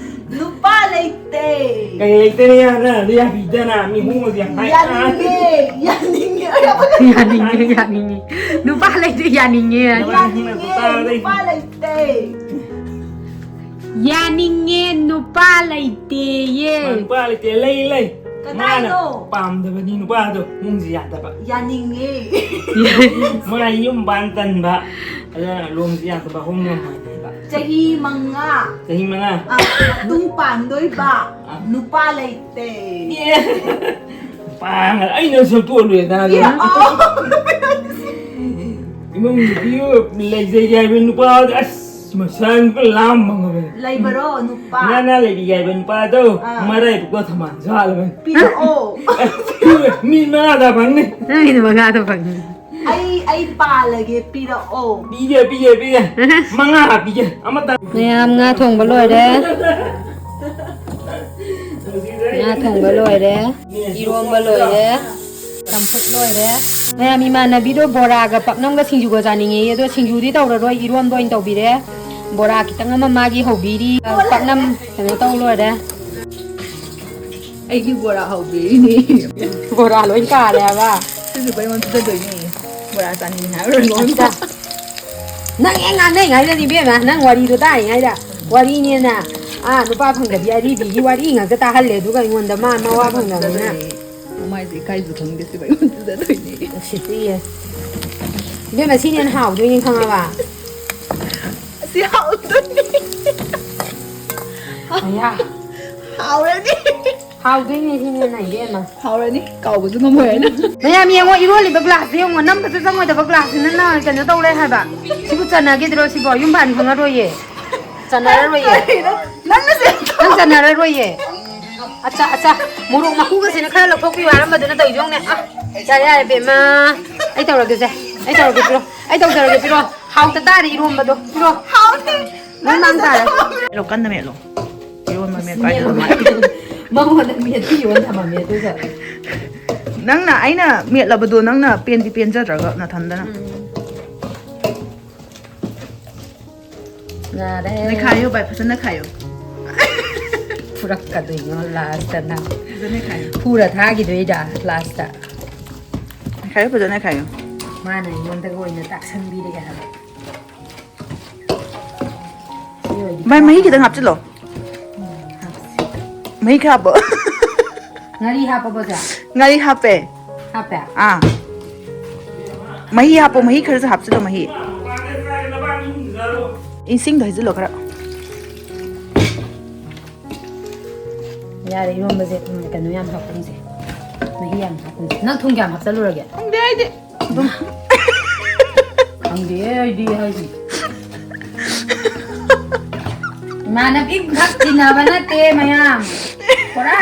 ꯅꯨꯄꯥ ꯂꯩꯇꯦ꯫ ꯀꯩ ꯂꯩꯇꯦꯅꯦ, ꯅꯪ ꯑꯗꯨ ꯌꯥꯕꯤꯗꯅ ꯃꯤ ꯍꯣꯡꯉꯁꯨ ꯌꯥꯝ ꯍꯥꯏ꯫ ꯌꯥꯅꯤꯡꯉꯦ, ꯌꯥꯅꯤꯡꯉꯦ꯫ ꯌꯥꯅꯤꯡꯉꯦ, ꯌꯥꯅꯤꯡꯉꯦ꯫ ꯅꯨꯄꯥ ꯂꯩꯇꯦ, ꯌꯥꯅꯤꯡꯉꯦ꯫ ꯅꯨꯄꯥ ꯌꯥꯅꯤꯡꯉꯦ, ꯂꯩꯇꯦ꯫ ꯅꯨꯄꯥ ꯂꯩꯇꯦ꯫ ꯌꯥꯅꯤꯡꯉꯦ, ꯅꯨꯄꯥ ꯂꯩꯇꯦꯌꯦ꯫ ꯃꯥ ꯅꯨꯄꯥ ꯂꯩꯇꯦ, ꯂꯩ, ꯂꯩ꯫ ꯀꯗꯥꯏꯅꯣ? ꯃꯥꯅ ꯄꯥꯝꯗꯕꯅꯤ ꯅꯨꯄꯥꯗꯣ, ꯍꯣꯡꯁꯤ ꯌꯥꯗꯕ꯫ ꯌꯥꯅꯤꯡꯉꯦ꯫ ꯃꯥ ꯌꯨꯝ ꯄꯥꯟ ꯇꯟꯕ, ꯑꯗꯨꯅ ꯂꯨꯍꯣꯡꯁꯤ ꯌꯥꯗꯕ, ꯍꯣꯡ ꯉꯝꯃꯣꯏ ꯍꯥꯏꯕ꯫ ꯆꯍꯤ ꯃꯉꯥ꯫ ꯆꯍꯤ ꯃꯉꯥ꯫ ꯑ, ꯃꯇꯨꯡ ꯄꯥꯟꯗꯣꯏꯕ꯫ ꯑ꯫ ꯅꯨꯄꯥ ꯂꯩꯇꯦ꯫ ꯑꯦ꯫ ꯄꯥꯡꯉ ꯑꯩꯅ ꯁꯦꯝꯗꯣꯛꯑ ꯂꯣꯏꯔꯦꯗꯅ ꯑꯗꯨ꯫ ꯄꯤꯔꯛꯑꯣ꯫ ꯏꯃꯨꯡ ꯅꯨꯄꯤ ꯂꯩꯖꯩ ꯍꯥꯏꯕ ꯅꯨꯄꯥ ꯑꯁ ꯃꯁꯥ ꯅꯨꯄꯥ ꯂꯥꯝ ꯐꯪꯉꯕꯅꯦ꯫ ꯂꯩꯕꯔꯣ ꯅꯨꯄꯥ? ꯅꯥꯅꯥ ꯂꯩꯕꯤ ꯍꯥꯏꯕ ꯅꯨꯄꯥꯗꯣ ꯑꯥ꯫ ꯃꯔꯥꯏꯕꯛꯇꯣ ꯊꯝꯕꯥꯜ ꯁꯥꯠꯂꯕꯅꯦ꯫ ꯄꯤꯔꯛꯑꯣ꯫ ꯃꯤ ꯃꯉꯥꯗ ꯐꯪꯅꯤ꯫ ꯅꯪꯒꯤꯗꯤ ꯃꯉꯥꯗ ꯐꯪꯅꯤ꯫ ꯑꯩ, ꯑꯩ ꯄꯥꯜꯂꯒꯦ, ꯄꯤꯔꯛꯑꯣ꯫ ꯄꯤꯒꯦ, ꯄꯤꯒꯦ, ꯄꯤꯒꯦ꯫ ꯃꯉꯥ ꯄꯤꯒꯦ꯫ ꯑꯃꯇ꯫ ꯃꯌꯥꯝ ꯉꯥ ꯊꯣꯡꯕ ꯂꯣꯏꯔꯦ꯫ ꯉꯥ ꯊꯣꯡꯕ ꯂꯣꯏꯔꯦ꯫ ꯏꯔꯣꯝꯕ ꯂꯣꯏꯔꯦ꯫ ꯆꯝꯐꯨꯠ ꯂꯣꯏꯔꯦ꯫ ꯃꯌꯥꯝ ꯏꯃꯥꯟꯅꯕꯤꯗꯣ ꯕꯣꯔꯥꯒ ꯄꯥꯛꯅꯝꯒ ꯁꯤꯡꯖꯨꯒ ꯆꯥꯅꯤꯡꯉꯦꯌꯦ꯫ ꯑꯗꯣ ꯁꯤꯡꯖꯨꯗꯤ ꯇꯧꯔꯔꯣꯏ, ꯏꯔꯣꯝꯕ ꯑꯣꯏꯅ ꯇꯧꯕꯤꯔꯦ꯫ ꯕꯣꯔꯥ ꯈꯤꯇꯪ ꯑꯃ ꯃꯥꯒꯤ ꯍꯧꯕꯤꯔꯤ꯫ ꯄꯥꯛꯅꯝ ꯀꯩꯅꯣ ꯇꯧ ꯂꯣꯏꯔꯦ꯫ ꯑꯩꯒꯤ ꯕꯣꯔꯥ ꯍꯧꯕꯤꯔꯤꯅꯤ꯫ ꯕꯣꯔꯥ ꯂꯣꯏ ꯀꯥꯔꯦ ꯍꯥꯏꯕ꯫ ꯁꯤꯁꯨ ꯑꯩꯉꯣꯟꯗ ꯄꯤꯖꯗꯣꯏꯅꯤ꯫ ꯕꯣꯔꯥ ꯆꯥꯅꯤꯡꯉꯤ ꯍꯥꯏꯕ ꯂꯣꯏ꯫ ꯑꯠꯆꯥ꯫ ꯅꯪ ꯍꯦꯛ ꯉꯥꯡꯅꯩꯉꯩꯗꯅꯤ ꯏꯕꯦꯝꯃ, ꯅꯪ ꯋꯥꯔꯤꯗꯣ ꯇꯥꯔꯤꯉꯩꯗ꯫ ꯋꯥꯔꯤꯅꯦꯅ꯫ ꯑꯥ, ꯅꯨꯄꯥ ꯐꯪꯗꯕꯤ ꯑꯔꯤꯕꯤꯒꯤ ꯋꯥꯔꯤ ꯉꯥꯛꯇ ꯇꯥꯍꯜꯂꯦ, ꯑꯗꯨꯒ ꯑꯩꯉꯣꯟꯗ ꯃꯥ ꯃꯋꯥ ꯐꯪꯗꯕꯅꯤꯅ꯫ ꯃꯃꯥꯏꯁꯦ ꯏꯀꯥꯏꯁꯨ ꯈꯪꯗꯦ, ꯁꯤꯕꯨ ꯑꯩꯉꯣꯟꯗ ꯄꯤꯖꯗꯣꯏꯅꯤ꯫ ꯎꯁꯤꯠꯇꯤꯌꯦ꯫ ꯏꯕꯦꯝꯃ, ꯁꯤꯅ ꯍꯦꯟꯅ ꯍꯥꯎꯗꯣꯏꯅꯤ ꯈꯪꯉꯕ? ꯁꯤ ꯍꯥꯎꯗꯣꯏꯅꯤ꯫ ꯑꯌꯥ꯫ ꯍꯥꯎꯔꯅꯤ꯫ ꯍꯥꯎꯗꯣꯏꯅꯦ ꯁꯤꯅ ꯍꯦꯟꯅ ꯏꯕꯦꯝꯃ꯫ ꯍꯥꯎꯔꯅꯤ꯫ ꯀꯥꯎꯕꯁꯨ ꯉꯝꯃꯣꯏ ꯍꯥꯏꯅ꯫ ꯃꯌꯥꯝ ꯌꯦꯡꯉꯣ, ꯏꯔꯣꯜꯂꯤꯕ ꯒ꯭ꯂꯥꯁꯁꯦ ꯌꯦꯡꯉꯣ, ꯅꯝꯕꯁꯨ ꯆꯪꯉꯣꯏꯗꯕ ꯒ꯭ꯂꯥꯁꯁꯤꯅ ꯅ ꯀꯩꯅꯣ ꯇꯧ ꯂꯩ ꯍꯥꯏꯕ꯫ ꯁꯤꯕꯨ ꯆꯟꯅꯈꯤꯗ꯭ꯔꯣ ꯁꯤꯕꯣ? ꯌꯨꯝ ꯄꯥꯟ ꯈꯪꯉꯔꯣꯏꯌꯦ꯫ ꯆꯟꯅꯔꯔꯣꯏꯌꯦ꯫ ꯀꯔꯤꯅꯣ? ꯅꯪꯅ ꯁꯦꯝꯗꯣꯛ- ꯅꯪ ꯆꯟꯅꯔꯔꯣꯏꯌꯦ꯫ ꯑꯠꯆꯥ, ꯑꯠꯆꯥ꯫ ꯃꯣꯔꯣꯛ ꯃꯀꯨꯒꯁꯤꯅ ꯈꯔ ꯂꯧꯊꯣꯛꯄꯤꯌꯨ ꯍꯥꯏꯔꯝꯕꯗꯨꯅ ꯇꯧꯔꯤꯁꯦ ꯌꯦꯡꯉꯨꯅꯦ꯫ ꯑ, ꯌꯥꯔꯦ, ꯌꯥꯔꯦ, ꯕꯦꯝꯃ꯫ ꯑꯩ ꯇꯧꯔꯒꯦꯁꯦ꯫ ꯑꯩ ꯇꯧꯔꯒꯦ, ꯄꯤꯔꯣ꯫ ꯑꯩ ꯇꯧꯖꯔꯒꯦ, ꯄꯤꯔꯣ꯫ ꯍꯥꯎꯇ ꯇꯥꯔꯦ ꯏꯔꯣꯝꯕꯗꯣ꯫ ꯄꯤꯔꯣ꯫ ꯍꯥꯎꯇꯦ꯫ ꯅꯪ ꯅꯪ ꯇꯥꯔꯦ꯫ ꯃꯦꯠꯂꯣ, ꯀꯟꯅ ꯃꯦꯠꯂꯣ꯫ ꯏꯔꯣꯟꯕ ꯃꯦꯠꯄ ꯍꯥꯏꯗꯣ ꯑꯗꯨꯃꯥꯏꯅ꯫ ꯃꯉꯣꯟꯗ ꯃꯦꯠꯄꯤꯌꯣꯅ ꯊꯝꯃꯝꯃꯦ ꯑꯗꯨꯒ꯫ ꯅꯪꯅ, ꯑꯩꯅ ꯃꯦꯠꯂꯕꯗꯣ ꯅꯪꯅ ꯄꯦꯟꯗꯤ ꯄꯦꯟꯖꯗ꯭ꯔꯒ ꯅꯊꯟꯗꯅ꯫ ꯎꯝ꯫ ꯌꯥꯔꯦ꯫ ꯅꯩꯈꯥꯏꯌꯣ ꯚꯥꯏ, ꯐꯖꯅ ꯈꯥꯏꯌꯣ꯫ ꯐꯨꯔꯛꯀꯗꯣꯏꯅꯣ last ꯅꯪ? ꯐꯖꯅ ꯈꯥꯏꯌꯣ꯫ ꯐꯨꯔ ꯊꯥꯈꯤꯗꯣꯏꯔ last? ꯅꯩꯈꯥꯏꯌꯣ, ꯐꯖꯅ ꯈꯥꯏꯌꯣ꯫ ꯃꯥꯅ ꯑꯩꯉꯣꯟꯗꯒ ꯑꯣꯏꯅ ꯇꯥꯛꯁꯟꯕꯤꯔꯒꯦ ꯍꯥꯏꯕ꯫ ꯁꯤ ꯑꯣꯏꯗꯤ ꯚꯥꯏ, ꯃꯍꯤ ꯈꯤꯇꯪ ꯍꯥꯞꯆꯤꯜꯂꯣ꯫ ꯎꯝ, ꯍꯥꯞꯁꯤ꯫ ꯃꯍꯤ ꯈꯔ ꯍꯥꯞꯄꯣ꯫ ꯉꯥꯔꯤ ꯍꯥꯞꯄꯕꯣ, ꯆꯦ? ꯉꯥꯔꯤ ꯍꯥꯞꯄꯦ꯫ ꯍꯥꯞꯄꯦ? ꯑꯥ꯫ ꯃꯍꯤ ꯍꯥꯞꯄꯣ, ꯃꯍꯤ ꯈꯔꯁꯨ ꯍꯥꯞꯆꯤꯜꯂꯣ, ꯃꯍꯤ꯫ ꯏꯁꯤꯡꯗꯣ ꯍꯩꯖꯤꯜꯂꯣ ꯈꯔ꯫ ꯌꯥꯔꯦ, ꯏꯔꯣꯝꯕꯁꯦ, ꯎꯝ, ꯀꯩꯅꯣ ꯌꯥꯝ ꯍꯥꯞꯀꯨꯝꯁꯦ, ꯃꯍꯤ ꯌꯥꯝ ꯍꯥꯞꯀꯨꯝꯁꯦ꯫ ꯅꯪ ꯊꯨꯝ ꯀꯌꯥꯝ ꯍꯥꯞꯆꯜꯂꯨꯔꯒꯦ? ꯈꯪꯗꯦ ꯑꯩꯗꯤ꯫ ꯑꯗꯨꯝ ꯈꯪꯗꯦ ꯑꯩꯗꯤ ꯍꯥꯏꯁꯤ꯫ ꯏꯃꯥꯟꯅꯕꯤ ꯈꯛ ꯇꯤꯟꯅꯕ ꯅꯠꯇꯦ ꯃꯌꯥꯝ, ꯄꯨꯔꯥ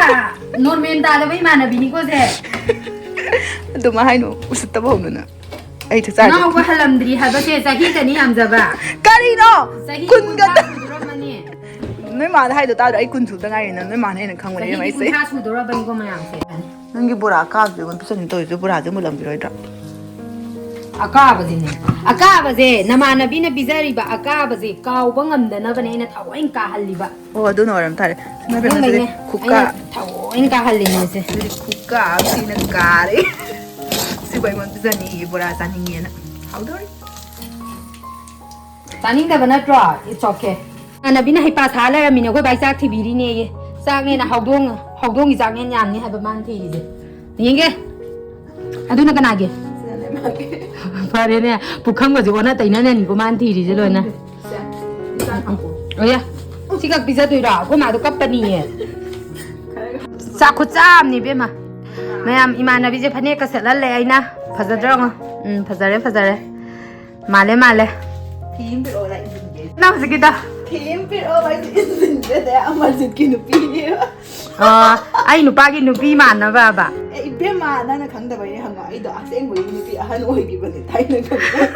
ꯅꯣꯔꯃꯦꯜ ꯇꯥꯗꯕ ꯏꯃꯥꯟꯅꯕꯤꯅꯤꯀꯣ ꯁꯦ꯫ ꯑꯗꯨꯃꯥꯏ ꯍꯥꯏꯅꯨ, ꯎꯁꯤꯠꯇꯕ ꯍꯧꯅꯅ꯫ ꯑꯩ ꯆꯥꯛ ꯆꯥꯔꯤ꯫ ꯉꯥꯎꯕ ꯍꯜꯂꯝꯗ꯭ꯔꯤ ꯍꯥꯏꯕꯁꯦ ꯆꯍꯤꯗꯅꯤ ꯌꯥꯝꯖꯕ꯫ ꯀꯔꯤꯅꯣ? ꯆꯍꯤ ꯀꯨꯟꯒ ꯀꯨꯟꯊ꯭ꯔꯥ ꯁꯨꯗꯣꯔꯝꯃꯅꯤ꯫ ꯅꯣꯏ ꯃꯥꯗ ꯍꯥꯏꯗꯣ ꯇꯥꯗ꯭ꯔꯣ? ꯑꯩ ꯀꯨꯟ ꯁꯨꯗ ꯉꯥꯏꯔꯤ, ꯅꯪ ꯅꯣꯏ ꯃꯥꯅ ꯍꯦꯟꯅ ꯈꯪꯕꯅꯦ ꯆꯍꯤꯗꯤ ꯑꯩꯁꯦ꯫ ꯀꯨꯟꯊ꯭ꯔꯥ ꯁꯨꯗꯣꯔꯕꯅꯤꯀꯣ ꯃꯌꯥꯝꯁꯦ꯫ ꯅꯪꯒꯤ ꯕꯣꯔꯥ ꯑꯀꯥꯕꯗꯨ ꯑꯩꯉꯣꯟꯗ ꯄꯤꯁꯟꯅꯤ ꯇꯧꯔꯤꯁꯦ, ꯕꯣꯔꯥꯁꯦ ꯃꯨꯜꯂꯝꯈꯤꯔꯣꯏꯗ꯭ꯔꯥ? ꯑꯀꯥꯕꯁꯤꯅꯦ, ꯑꯀꯥꯕꯁꯦ ꯅꯃꯥꯟꯅꯕꯤꯅ ꯄꯤꯖꯔꯤꯕ ꯑꯀꯥꯕꯁꯦ ꯀꯥꯎꯕ ꯉꯝꯗꯅꯕꯅꯦ ꯑꯩꯅ ꯊꯑꯣꯏꯅ ꯀꯥꯍꯜꯂꯤꯕ꯫ ꯑꯣ, ꯑꯗꯨꯅ ꯑꯣꯏꯔꯝ ꯇꯥꯔꯦ꯫ ꯁꯣꯝ ꯅꯥꯀꯟ ꯑꯁꯤꯗꯤ ꯑꯁꯦꯡꯕꯩꯅꯦ꯫ ꯈꯨꯀꯥ꯫ ꯑꯩꯅ ꯊꯑꯣꯏꯅ ꯀꯥꯍꯜꯂꯤꯅꯦ ꯑꯩꯁꯦ꯫ ꯑꯗꯨꯗꯤ ꯈꯨꯀꯥ ꯑꯃ ꯊꯤꯅ ꯀꯥꯔꯦ꯫ ꯁꯤꯕꯨ ꯑꯩꯉꯣꯟꯗ ꯄꯤꯖꯅꯤꯌꯦ, ꯕꯣꯔꯥ ꯆꯥꯅꯤꯡꯉꯦꯅ꯫ ꯍꯥꯎꯗꯣꯔꯤ꯫ ꯆꯥꯅꯤꯡꯗꯕ ꯅꯠꯇ꯭ꯔꯣ? It's okay. ꯏꯃꯥꯟꯅꯕꯤꯅ ꯍꯩꯄꯥ ꯁꯥ ꯂꯩꯔꯝꯃꯤꯅꯦ, ꯑꯩꯈꯣꯏ ꯕꯥꯏ ꯆꯥꯛ ꯊꯤꯕꯤꯔꯤꯅꯦꯌꯦ꯫ ꯆꯥꯛꯅꯦꯅ ꯍꯧꯗꯣꯡ, ꯍꯧꯗꯣꯡꯒꯤ ꯆꯥꯛꯅꯦꯅ ꯌꯥꯝꯅꯤ ꯍꯥꯏꯕ ꯃꯥꯅ ꯊꯤꯔꯤꯁꯦ꯫ ꯌꯦꯡꯒꯦ꯫ ꯑꯗꯨꯅ ꯀꯅꯥꯒꯤ? ꯁꯤꯅꯅꯦ ꯃꯥꯒꯤ꯫ ꯐꯔꯦꯅꯦ, ꯄꯨꯈꯝꯒꯁꯦ ꯑꯣꯟꯅ ꯇꯩꯅꯅꯅꯤꯀꯣ ꯃꯥꯅ ꯊꯤꯔꯤꯁꯦ ꯂꯣꯏꯅ꯫ ꯁꯦ, ꯏꯟꯁꯥꯡ ꯍꯥꯞꯄꯣ꯫ ꯑꯣꯌꯥ, ꯁꯤ ꯈꯛ ꯄꯤꯖꯗꯣꯏꯔꯣ? ꯑꯩꯈꯣꯏ ꯃꯥꯗꯣ ꯀꯞꯄꯅꯤꯌꯦ꯫ ꯈꯔ ꯆꯥꯛ ꯈꯨꯠꯆꯥ ꯑꯃꯅꯤ ꯏꯕꯦꯝꯃ꯫ ꯃꯌꯥꯝ ꯏꯃꯥꯟꯅꯕꯤꯁꯦ ꯐꯅꯦꯛꯀ ꯁꯦꯠꯍꯜꯂꯦ ꯑꯩꯅ꯫ ꯐꯖꯗ꯭ꯔꯣ? ꯎꯝ, ꯐꯖꯔꯦ, ꯐꯖꯔꯦ꯫ ꯃꯥꯜꯂꯦ, ꯃꯥꯜꯂꯦ꯫ ꯐꯤ ꯑꯃ ꯄꯤꯔꯛꯑꯣ, ꯂꯥꯏ ꯏꯟꯁꯤꯟꯒꯦ꯫ ꯅꯪ ꯍꯧꯖꯤꯛꯀꯤꯗꯣ? ꯐꯤ ꯑꯃ ꯄꯤꯔꯛꯑꯣ, ꯂꯥꯏ ꯏꯟꯁꯤꯟꯒꯦꯅꯦ, ꯑꯃꯔꯖꯤꯠꯀꯤ ꯅꯨꯄꯤꯅꯦꯕ꯫ ꯑꯣ, ꯑꯩ ꯅꯨꯄꯥꯒꯤ ꯅꯨꯄꯤ ꯃꯥꯟꯅꯕꯕ? ꯑꯦ, ꯏꯕꯦꯝꯃ, ꯅꯪꯅ ꯈꯪꯗꯕꯩꯅꯦ ꯍꯪꯉꯣ꯫ ꯑꯩꯗꯣ ꯑꯁꯦꯡꯕꯒꯤ ꯅꯨꯄꯤ ꯑꯍꯟ ꯑꯣꯏꯈꯤꯕꯅꯦ ꯊꯥꯏꯅ ꯈꯪꯕ꯭ꯔꯥ?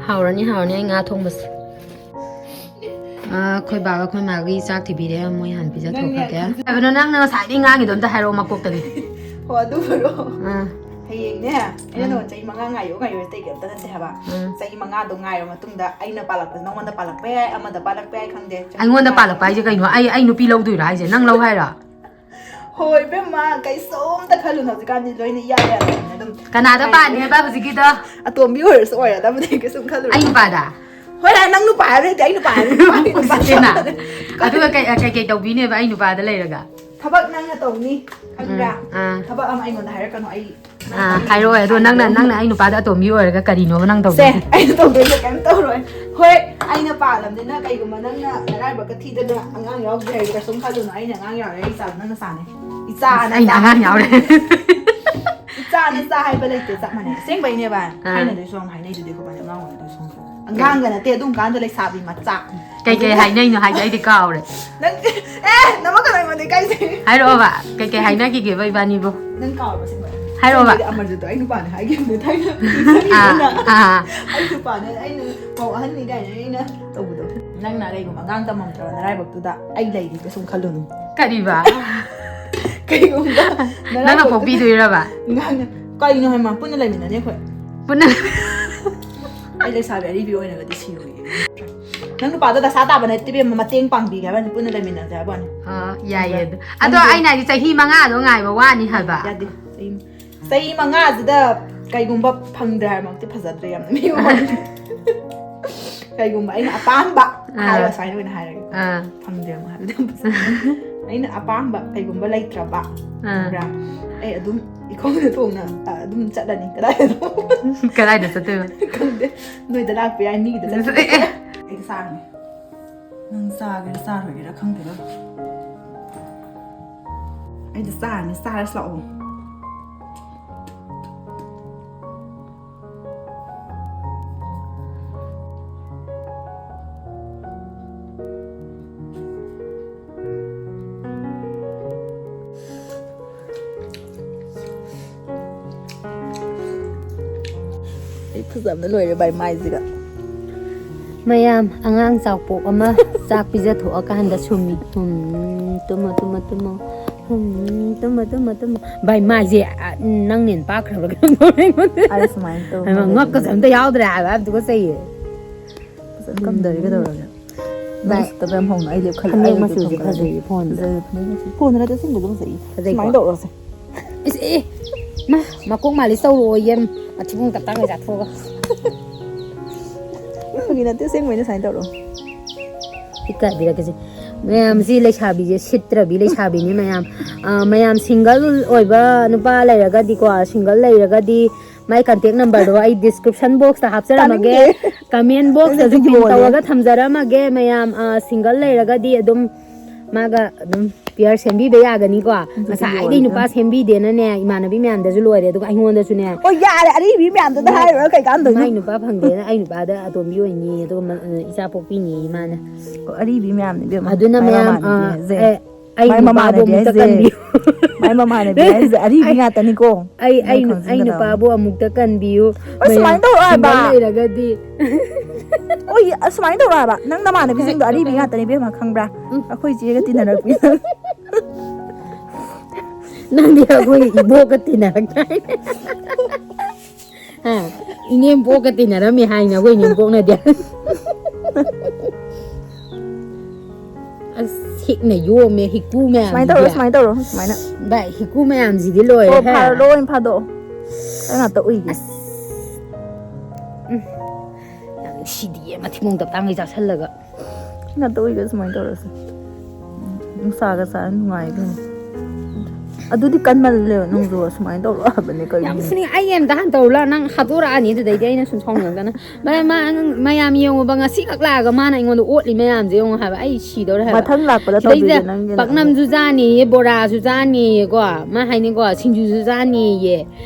ꯍꯥꯎꯔꯅꯤ, ꯍꯥꯎꯔꯅꯤ ꯑꯩ ꯉꯥ ꯊꯣꯡꯕꯁꯦ꯫ ꯑꯥ, ꯑꯩꯈꯣꯏ ꯕꯥꯒ ꯑꯩꯈꯣꯏ ꯃꯥꯒꯤ ꯆꯥꯛ ꯊꯤꯕꯤꯔꯦ, ꯃꯣꯏ ꯍꯥꯟꯅ ꯄꯤꯖꯊꯣꯛꯈ꯭ꯔꯒꯦ꯫ ꯅꯪꯅꯦ꯫ ꯍꯥꯏꯕꯅꯣ, ꯅꯪꯅ ꯉꯁꯥꯏꯗꯒꯤ ꯉꯥꯡꯉꯤꯗꯣ ꯑꯝꯇ ꯍꯥꯏꯔꯛꯑꯣ ꯃꯀꯣꯛꯇꯒꯤ꯫ ꯍꯣ, ꯑꯗꯨ ꯐꯔꯣ꯫ ꯑꯥ꯫ ꯍꯌꯦꯡꯅꯦ, ꯑꯩꯅ ꯎꯝ꯫ ꯅꯉꯣꯟꯗ ꯆꯍꯤ ꯃꯉꯥ ꯉꯥꯏꯌꯣ, ꯉꯥꯏꯌꯣ ꯑꯇꯩ ꯀꯩꯝꯇ ꯅꯠꯇꯦ ꯍꯥꯏꯕ꯫ ꯎꯝ꯫ ꯆꯍꯤ ꯃꯉꯥꯗꯣ ꯉꯥꯏꯔ ꯃꯇꯨꯡꯗ ꯑꯩꯅ ꯄꯥꯜꯂꯛꯄꯁꯦ ꯅꯉꯣꯟꯗ ꯄꯥꯜꯂꯛꯄ ꯌꯥꯏ, ꯑꯃꯗ ꯄꯥꯜꯂꯛꯄ ꯌꯥꯏ, ꯈꯪꯗꯦ꯫ ꯆꯍꯤ ꯑꯩꯉꯣꯟꯗ ꯃꯉꯥ ꯄꯥꯜꯂꯛꯄ ꯍꯥꯏꯁꯦ ꯀꯩꯅꯣ? ꯑꯩ, ꯑꯩ ꯅꯨꯄꯤ ꯂꯧꯗꯣꯏꯔꯣ ꯍꯥꯏꯁꯦ? ꯅꯪ ꯂꯧ ꯍꯥꯏꯔꯣ? ꯍꯣꯏ, ꯏꯕꯦꯝꯃ, ꯀꯩꯁꯨꯝꯇ ꯈꯜꯂꯨꯅꯨ, ꯍꯧꯖꯤꯛꯀꯥꯟꯗꯤ ꯂꯣꯏꯅ ꯏꯌꯥ ꯌꯥꯔꯕꯅꯦ ꯑꯗꯨꯝ꯫ ꯀꯅꯥꯗ ꯄꯥꯟꯅꯤ ꯍꯥꯏꯕ ꯍꯧꯖꯤꯛꯀꯤꯗꯣ? ꯑꯇꯣꯝꯕꯤ ꯑꯣꯏꯔꯁꯨ ꯑꯣꯏꯔꯗꯕꯅꯦ, ꯀꯩꯁꯨꯝ ꯈꯜꯂꯨꯅꯨ꯫ ꯑꯩ ꯅꯨꯄꯥꯗ? ꯍꯣꯏ, ꯅꯪ ꯅꯨꯄꯥ ꯍꯥꯏꯕ ꯅꯠꯇꯦ, ꯑꯩ ꯅꯨꯄꯥ ꯍꯥꯏꯕ ꯅꯠꯇꯦ, ꯑꯩ ꯅꯨꯄꯥ ꯎꯁꯤꯠꯇꯦꯅ꯫ ꯍꯥꯏꯕ ꯅꯠꯇꯦ꯫ ꯑꯗꯨꯒ ꯀꯩ, ꯀꯩ, ꯀꯩ ꯇꯧꯕꯤꯅꯦꯕ ꯑꯩ ꯅꯨꯄꯥꯗ ꯂꯩꯔꯒ? ꯊꯕꯛ ꯅꯪꯅ ꯇꯧꯅꯤ꯫ ꯈꯪꯕ꯭ꯔꯥ? ꯑꯥ꯫ ꯊꯕꯛ ꯑꯃ ꯑꯩꯉꯣꯟꯗ ꯍꯥꯏꯔꯛꯀꯅꯨ, ꯑꯩ ꯑꯥ, ꯍꯥꯏꯔꯛꯑꯣ꯫ ꯑꯗꯣ ꯅꯪꯅ ꯅꯪꯅ ꯑꯩ ꯅꯨꯄꯥꯗ ꯑꯇꯣꯝꯕꯤ ꯑꯣꯏꯔꯒ ꯀꯔꯤꯅꯣꯕ ꯅꯪ ꯁꯦ, ꯇꯧꯗꯣꯏꯁꯦ? ꯑꯩꯅ ꯇꯧꯗꯣꯏꯁꯦ ꯀꯩꯝ ꯇꯧꯔꯣꯏ꯫ ꯍꯣꯏ, ꯑꯩꯅ ꯄꯥꯜꯂꯝꯅꯤꯅ ꯀꯩꯒꯨꯝꯕ ꯅꯪꯅ ꯅꯔꯥꯏꯕꯛꯀ ꯊꯤꯗꯅ ꯑꯉꯥꯡ ꯌꯥꯎꯗ꯭ꯔꯦ ꯍꯥꯏꯔꯗꯤ ꯀꯩꯁꯨꯝ ꯈꯜꯂꯨꯅꯨ, ꯑꯩꯅ ꯑꯉꯥꯡ ꯌꯥꯎꯔꯦ, ꯑꯩ ꯏꯆꯥꯗꯣ ꯅꯪꯅ ꯆꯥꯅꯤ꯫ ꯏꯆꯥꯅ ꯑꯩꯅ ꯆꯥ- ꯑꯉꯥꯡ ꯌꯥꯎꯔꯦ꯫ ꯏꯆꯥꯅ ꯆꯥ ꯍꯥꯏꯕ ꯂꯩꯇꯦ, ꯆꯞ ꯃꯥꯟꯅꯩ꯫ ꯑꯁꯦꯡꯕꯩꯅꯦꯕ, ꯑꯥ꯫ ꯊꯥꯏꯅꯗꯩꯁꯨ ꯌꯥꯝ ꯍꯥꯏꯅꯩꯗꯨꯗꯤ ꯑꯩꯈꯣꯏ ꯕꯥꯅ ꯑꯉꯥꯡ ꯑꯣꯏꯔꯤꯉꯩꯗꯁꯨ꯫ ꯑꯉꯥꯡꯒ ꯅꯠꯇꯦ, ꯑꯗꯨꯝ ꯀꯥꯟꯗ ꯂꯩꯁꯥꯕꯤ ꯃꯆꯥ꯫ ꯀꯩꯀꯩ ꯍꯥꯏꯅꯩꯅꯣ ꯍꯥꯏꯗꯤ ꯑꯩꯗꯤ ꯀꯥꯎꯔꯦ꯫ ꯅꯪ ꯑꯦ ꯅꯃ ꯀꯩꯅꯣ ꯑꯩꯉꯣꯟꯗ ꯏꯀꯥꯏꯁꯦ꯫ ꯍꯥꯏꯔꯛꯑꯣꯕ꯫ ꯀꯩꯀꯩ ꯍꯥꯏꯅꯈꯤꯒꯦꯕ ꯏꯕꯥꯅꯤꯕꯣ? ꯅꯪ ꯀꯥꯎꯔꯕ ꯑꯁꯦꯡꯕ? ꯍꯥꯏꯔꯛꯑꯣꯕ꯫ ꯑꯁꯦꯡꯕꯩꯗꯤ ꯑꯃꯔꯖꯤꯠꯇꯣ ꯑꯩ ꯅꯨꯄꯥꯅꯦ ꯍꯥꯏꯈꯤꯕꯅꯦ ꯊꯥꯏꯅ꯫ ꯑꯥ, ꯑꯥ꯫ ꯑꯩ ꯅꯨꯄꯥꯅꯦ, ꯑꯩꯅ ꯄꯥꯎ ꯑꯍꯟꯅꯤ ꯀꯥꯏꯅ ꯑꯩꯅ ꯇꯧꯕꯗꯣ꯫ ꯅꯪꯅ ꯀꯩꯒꯨꯝꯕ ꯑꯉꯥꯡ ꯇꯝꯃꯝꯗ꯭ꯔꯕ ꯅꯔꯥꯏꯕꯛꯇꯨꯗ ꯑꯩ ꯂꯩꯔꯤ ꯀꯩꯁꯨꯝ ꯈꯜꯂꯨꯅꯨ꯫ ꯀꯔꯤꯕ? ꯀꯩꯒꯨꯝꯕ ꯅꯪꯅ ꯄꯣꯛꯄꯤꯗꯣꯏꯔꯕ? ꯉꯥꯡꯅ ꯀꯩꯅꯣ ꯍꯥꯏꯃ ꯄꯨꯟꯅ ꯂꯩꯃꯤꯟꯅꯅꯤ ꯑꯩꯈꯣꯏ꯫ ꯄꯨꯟꯅ ꯑꯩ ꯂꯩꯁꯥꯕꯤ ꯑꯔꯤꯕꯤ ꯑꯣꯏꯅꯒꯗꯤ ꯁꯤꯔꯣꯏꯌꯦ꯫ ꯅꯪ ꯅꯨꯄꯥꯗꯣ ꯗꯁꯥ ꯇꯥꯕ ꯅꯠꯇꯦ ꯏꯕꯦꯝꯃ, ꯃꯇꯦꯡ ꯄꯥꯡꯕꯤꯒꯦ ꯍꯥꯏꯕꯅꯤ, ꯄꯨꯟꯅ ꯂꯩꯃꯤꯟꯅꯁꯦ ꯍꯥꯏꯕꯅꯤ꯫ ꯑꯥ, ꯌꯥꯏꯌꯦ ꯑꯗꯨ꯫ ꯑꯗꯣ ꯑꯩꯅ ꯍꯥꯏꯗꯤ ꯆꯍꯤ ꯃꯉꯥꯗꯣ ꯉꯥꯏꯕ ꯋꯥꯅꯤ ꯍꯥꯏꯕ꯫ ꯌꯥꯗꯦ꯫ ꯆꯍꯤ ꯆꯍꯤ ꯃꯉꯥꯁꯤꯗ ꯀꯩꯒꯨꯝꯕ ꯐꯪꯗ꯭ꯔꯦ ꯍꯥꯏꯔꯃꯛꯇꯤ ꯐꯖꯗ꯭ꯔꯦ ꯌꯥꯝꯅ ꯃꯤ ꯃꯃꯥꯡꯗ꯫ ꯀꯩꯒꯨꯝꯕ ꯑꯩꯅ ꯑꯄꯥꯝꯕ ꯑꯥ꯫ ꯍꯥꯏꯔꯒ ꯁꯨꯃꯥꯏꯅ ꯑꯣꯏꯅ ꯍꯥꯏꯔꯒꯦ꯫ ꯑꯥ꯫ ꯐꯪꯗ꯭ꯔꯦ ꯑꯃꯨꯛ ꯍꯥꯏꯕꯗꯤ ꯌꯥꯝ ꯐꯖꯗꯦ꯫ ꯑꯩꯅ ꯑꯄꯥꯝꯕ ꯀꯩꯒꯨꯝꯕ ꯂꯩꯇ꯭ꯔꯕ, ꯑꯥ꯫ ꯈꯪꯕ꯭ꯔꯥ? ꯑꯩ ꯑꯗꯨꯝ ꯏꯈꯣꯡꯗ ꯇꯣꯡꯅ, ꯑ, ꯑꯗꯨꯝ ꯆꯠꯂꯅꯤ ꯀꯗꯥꯏꯗꯅꯣ꯫ ꯀꯗꯥꯏꯗ ꯆꯠꯇꯣꯏꯕ? ꯈꯪꯗꯦ, ꯅꯣꯏꯗ ꯂꯥꯛꯄ ꯌꯥꯏ, ꯃꯤꯒꯤꯗ ꯆꯠꯄ ꯑꯦ, ꯑꯦ꯫ ꯑꯩꯗꯤ ꯆꯥꯔꯅꯤ꯫ ꯅꯪ ꯆꯥꯒꯦꯔꯥ ꯆꯥꯔꯣꯏꯒꯦꯔꯥ ꯈꯪꯗꯦꯕ꯫ ꯑꯩꯗꯤ ꯆꯥꯔꯅꯤ, ꯆꯥꯔꯁꯤ ꯂꯥꯛꯑꯣ꯫ ꯑꯩ ꯐꯖꯕꯅ ꯂꯣꯏꯔꯦ ꯚꯥꯏ ꯃꯥꯏꯁꯤꯒ꯫ ꯃꯌꯥꯝ, ꯑꯉꯥꯡ ꯆꯥꯛꯄꯣꯛ ꯑꯃ ꯆꯥꯛ ꯄꯤꯖꯊꯣꯛꯑꯀꯥꯟꯗ ꯁꯨꯝꯃꯤ꯫ ꯎꯝ, ꯇꯨꯝꯃꯣ, ꯇꯨꯝꯃꯣ, ꯇꯨꯝꯃꯣ꯫ ꯎꯝ, ꯇꯨꯝꯃꯣ, ꯇꯨꯝꯃꯣ, ꯇꯨꯝꯃꯣ꯫ ꯚꯥꯏ, ꯃꯥꯏꯁꯦ, ꯑ, ꯅꯪꯅ ꯍꯦꯟꯅ ꯄꯥꯛꯈ꯭ꯔꯕ꯭ꯔꯥ ꯀꯩꯅꯣꯝ ꯇꯧꯔꯦ ꯑꯩꯉꯣꯟꯗ꯫ ꯑꯩ ꯁꯨꯃꯥꯏꯅ ꯇꯧ ꯍꯥꯏꯕ, ꯉꯛꯀꯁꯦ ꯑꯝꯇ ꯌꯥꯎꯗ꯭ꯔꯦ ꯍꯥꯏꯕ, ꯌꯥꯝ ꯇꯨꯀꯠꯆꯩꯌꯦ꯫ ꯐꯖꯅ ꯀꯪꯗꯔꯤ ꯀꯩꯗꯧꯔꯒꯦ? ꯚꯥꯏ, ꯅꯪ ꯁꯤꯠꯇꯕ ꯌꯥꯝ ꯍꯧꯅ ꯑꯩ ꯂꯦꯞꯈꯠꯂꯦ꯫ ꯐꯅꯦꯛ ꯑꯩ ꯃꯆꯨꯁꯦ ꯂꯦꯞꯈꯠꯂꯦ꯫ ꯐꯖꯩꯌꯦ ꯐꯣꯟꯗ꯫ ꯐꯖꯩꯌꯦ ꯐꯅꯦꯛ ꯃꯆꯨ꯫ ꯐꯣꯟꯗ ꯅꯠꯇꯦ ꯑꯁꯦꯡꯕ ꯑꯗꯨꯝ ꯐꯖꯩꯌꯦ꯫ ꯐꯖꯩꯀꯣ? ꯁꯨꯃꯥꯏꯅ ꯇꯧꯔꯁꯦ꯫ ꯏꯁ, ꯑꯦ, ꯃꯥ, ꯃꯀꯣꯛ ꯃꯥꯜꯂꯤ ꯆꯧꯔꯛꯑꯣ ꯌꯦꯟ꯫ ꯃꯊꯤꯕꯣꯡ ꯇꯞ ꯇꯥꯡꯒꯩ ꯆꯥꯊꯣꯛꯑꯒ꯫ ꯐꯥꯒꯤ ꯅꯠꯇꯦ ꯑꯁꯦꯡꯕꯩꯅꯦ ꯁꯨꯃꯥꯏꯅ ꯇꯧꯔꯣ꯫ ꯏꯀꯥꯏꯕꯤꯔꯛꯀꯦꯁꯦ꯫ ꯃꯌꯥꯝꯁꯤ ꯂꯩꯁꯥꯕꯤꯁꯦ ꯁꯤꯠꯇ꯭ꯔꯕꯤ ꯂꯩꯁꯥꯕꯤꯅꯤ ꯃꯌꯥꯝ꯫ ꯑ, ꯃꯌꯥꯝ ꯁꯤꯡꯒꯜ ꯑꯣꯏꯕ ꯅꯨꯄꯥ ꯂꯩꯔꯒꯗꯤꯀꯣ, ꯁꯤꯡꯒꯜ ꯂꯩꯔꯒꯗꯤ ꯃꯥꯏ ꯀꯟꯇꯦꯛ ꯅꯝꯕꯔꯗꯣ ꯑꯩ ꯗꯤꯁꯀ꯭ꯔꯤꯞꯁꯟ ꯕꯣꯛꯁꯇ ꯍꯥꯞꯆꯔꯝꯃꯒꯦ, ꯇꯥꯅꯤꯡꯗꯦ꯫ ꯀꯃꯦꯟ ꯕꯣꯛꯁꯇꯁꯨ ꯅꯪꯒꯤꯗꯤ ꯄꯤꯟ ꯂꯣꯏꯔꯦ꯫ ꯇꯧꯔꯒ ꯊꯝꯖꯔꯝꯃꯒꯦ ꯃꯌꯥꯝ꯫ ꯑ, ꯁꯤꯡꯒꯜ ꯂꯩꯔꯒꯗꯤ ꯑꯗꯨꯝ ꯃꯥꯒ ꯑꯗꯨꯝ ꯄꯤꯌꯔ ꯁꯦꯝꯕꯤꯕ ꯌꯥꯒꯅꯤꯀꯣ꯫ ꯑꯗꯨꯗꯤ ꯉꯁꯥꯏꯗꯩ ꯂꯣꯏꯔꯦ꯫ ꯅꯨꯄꯥ ꯁꯦꯝꯕꯤꯗꯦꯅꯅꯦ ꯏꯃꯥꯟꯅꯕꯤ ꯃꯌꯥꯝꯗꯁꯨ ꯂꯣꯏꯔꯦ, ꯑꯗꯨꯒ ꯑꯩꯉꯣꯟꯗꯁꯨ ꯅꯦ꯫ ꯑꯣ, ꯌꯥꯔꯦ, ꯑꯔꯤꯕꯤ ꯃꯌꯥꯝꯗꯨꯗ ꯃꯥꯏ-, ꯍꯥꯏꯔꯨꯔ ꯀꯩ ꯀꯥꯟꯗꯣꯏꯅꯣ? ꯃꯥꯏ ꯅꯨꯄꯥ ꯐꯪꯗꯦꯅ ꯑꯩ ꯅꯨꯄꯥꯗ ꯑꯇꯣꯝꯕꯤ ꯑꯣꯏꯅꯤ, ꯑꯗꯨꯒ ꯃ-, ꯏꯆꯥ ꯄꯣꯛꯄꯤꯅꯤ ꯃꯥꯅ꯫ ꯑꯣ, ꯑꯔꯤꯕꯤ ꯃꯌꯥꯝꯅꯤ ꯏꯕꯦꯝꯃ꯫ ꯑꯗꯨꯅ ꯃꯥꯏ ꯃꯌꯥꯝ, ꯃꯃꯥꯟꯅꯕꯤ ꯑ, ꯍꯥꯏꯁꯦ꯫ ꯑꯦ, ꯑꯩ ꯃꯥꯏ ꯅꯨꯄꯥꯕꯨ ꯃꯃꯥꯟꯅꯕꯤ ꯑꯃꯨꯛꯇ ꯍꯥꯏꯁꯦ꯫ ꯀꯟꯕꯤꯌꯨ꯫ ꯃꯥꯏ ꯃꯃꯥꯟꯅꯕꯤ ꯍꯥꯏꯁꯦ ꯑꯔꯤꯕꯤ ꯑꯩ, ꯉꯥꯛꯇꯅꯤꯀꯣ꯫ ꯑꯩ, ꯅꯣꯏ ꯑꯩ ꯅꯨ-, ꯑꯩ ꯈꯪꯖꯤꯟꯒꯗꯕꯅꯤ꯫ ꯅꯨꯄꯥꯕꯨ ꯑꯃꯨꯛꯇ ꯀꯟꯕꯤꯌꯨ꯫ ꯑꯁ, ꯃꯌꯥꯝ ꯁꯨꯃꯥꯏꯅ ꯇꯧꯔꯣ ꯍꯥꯏꯕ꯫ ꯁꯤꯡꯒꯜ ꯂꯩꯔꯒꯗꯤ꯫ ꯑꯣꯏ, ꯑꯁꯨꯃꯥꯏꯅ ꯇꯧꯔꯣ ꯍꯥꯏꯕ꯫ ꯅꯪ ꯅꯃꯥꯟꯅꯕꯤꯁꯤꯡꯗꯣ ꯑꯔꯤꯕꯤ ꯉꯥꯛꯇꯅꯤ ꯏꯕꯦꯝꯃ, ꯈꯪꯕ꯭ꯔꯥ? ꯎꯝ꯫ ꯑꯩꯈꯣꯏ ꯆꯦꯒ ꯇꯤꯟꯅꯔꯛꯄꯤ꯫ ꯅꯪꯗꯤ ꯑꯩꯈꯣꯏ ꯏꯕꯣꯛꯀ ꯇꯤꯟꯅꯔꯛꯇꯥꯏꯅꯦ꯫ ꯍꯥ? ꯏꯅꯦꯝꯄꯣꯛꯀ ꯇꯤꯟꯅꯔꯝꯃꯤ ꯍꯥꯏꯅ ꯑꯩꯈꯣꯏ ꯏꯅꯦꯝꯄꯣꯛꯅꯗꯤ꯫ ꯑꯁ, ꯍꯤꯛꯅ ꯌꯣꯝꯃꯦ ꯍꯤꯛꯀꯨ ꯁꯨꯃꯥꯏꯅ ꯇꯧꯔꯣ, ꯃꯌꯥꯝꯁꯤꯗꯤ꯫ ꯁꯨꯃꯥꯏꯅ ꯇꯧꯔꯣ, ꯁꯨꯃꯥꯏꯅ꯫ ꯚꯥꯏ, ꯍꯤꯛꯀꯨ ꯃꯌꯥꯝꯁꯤꯗꯤ ꯂꯣꯏꯔꯦ꯫ ꯑꯣ, ꯐꯥꯔꯣ, ꯂꯣꯏ ꯐꯥꯗꯣꯛꯑꯣ꯫ ꯑꯩ ꯉꯥꯛꯇ ꯎꯏꯒꯦ꯫ ꯑꯁ꯫ ꯎꯝ꯫ ꯌꯥꯝ ꯅꯨꯡꯁꯤꯗꯤꯌꯦ, ꯃꯊꯤꯕꯣꯡ ꯇꯞꯇꯥꯡꯈꯩ ꯆꯥꯁꯜꯂꯒ꯫ ꯉꯥꯛꯇ ꯎꯏꯒꯦ, ꯁꯨꯃꯥꯏꯅ ꯇꯧꯔꯁꯦ꯫ ꯅꯨꯡꯁꯥꯒ ꯁꯥꯔ ꯅꯨꯡꯉꯥꯏ ꯏꯕꯦꯝꯃ꯫ ꯑꯗꯨꯗꯤ ꯀꯟꯃꯜꯂꯦꯕ, ꯅꯪꯁꯨ ꯁꯨꯃꯥꯏꯅ ꯇꯧꯔꯣ ꯍꯥꯏꯕꯅꯦ ꯌꯥꯝ ꯀꯩꯅꯣ? ꯐꯨꯅꯤꯡꯉꯦ꯫ ꯑꯩ ꯑꯝꯇ ꯍꯥꯟꯅ ꯇꯧꯔꯨ ꯂꯥꯎ, ꯅꯪ ꯍꯥꯠꯇꯣꯔꯛꯑꯅꯤ ꯑꯗꯨꯗꯩꯗꯤ ꯑꯩꯅ ꯁꯨꯝ ꯁꯥꯎꯅꯤꯡꯉꯛꯇꯅ꯫ ꯃꯥ-, ꯃꯥ-, ꯃꯌꯥꯝ ꯌꯦꯡꯉꯨꯕ, ꯉꯁꯤ ꯈꯛ ꯂꯥꯛꯑꯒ ꯃꯥꯅ ꯑꯩꯉꯣꯟꯗ ꯑꯣꯠꯂꯤ ꯃꯌꯥꯝꯁꯦ ꯌꯦꯡꯉꯨ ꯍꯥꯏꯕ, ꯑꯩ ꯁꯤꯗꯧꯔꯦ ꯍꯥꯏꯕ꯫ ꯃꯊꯪ ꯂꯥꯛꯄꯗ ꯁꯤꯗꯩꯁꯤꯗ ꯇꯧꯕꯤꯒꯦ ꯅꯪꯒꯤ ꯅꯪ꯫ ꯄꯥꯛꯅꯝꯁꯨ ꯆꯥꯅꯤꯌꯦ, ꯕꯣꯔꯥꯁꯨ ꯆꯥꯅꯤꯌꯦꯀꯣ, ꯃꯥ ꯍꯥꯏꯅꯤꯀꯣ, ꯁꯤꯡꯖꯨꯁꯨ ꯆꯥꯅꯤꯌꯦ꯫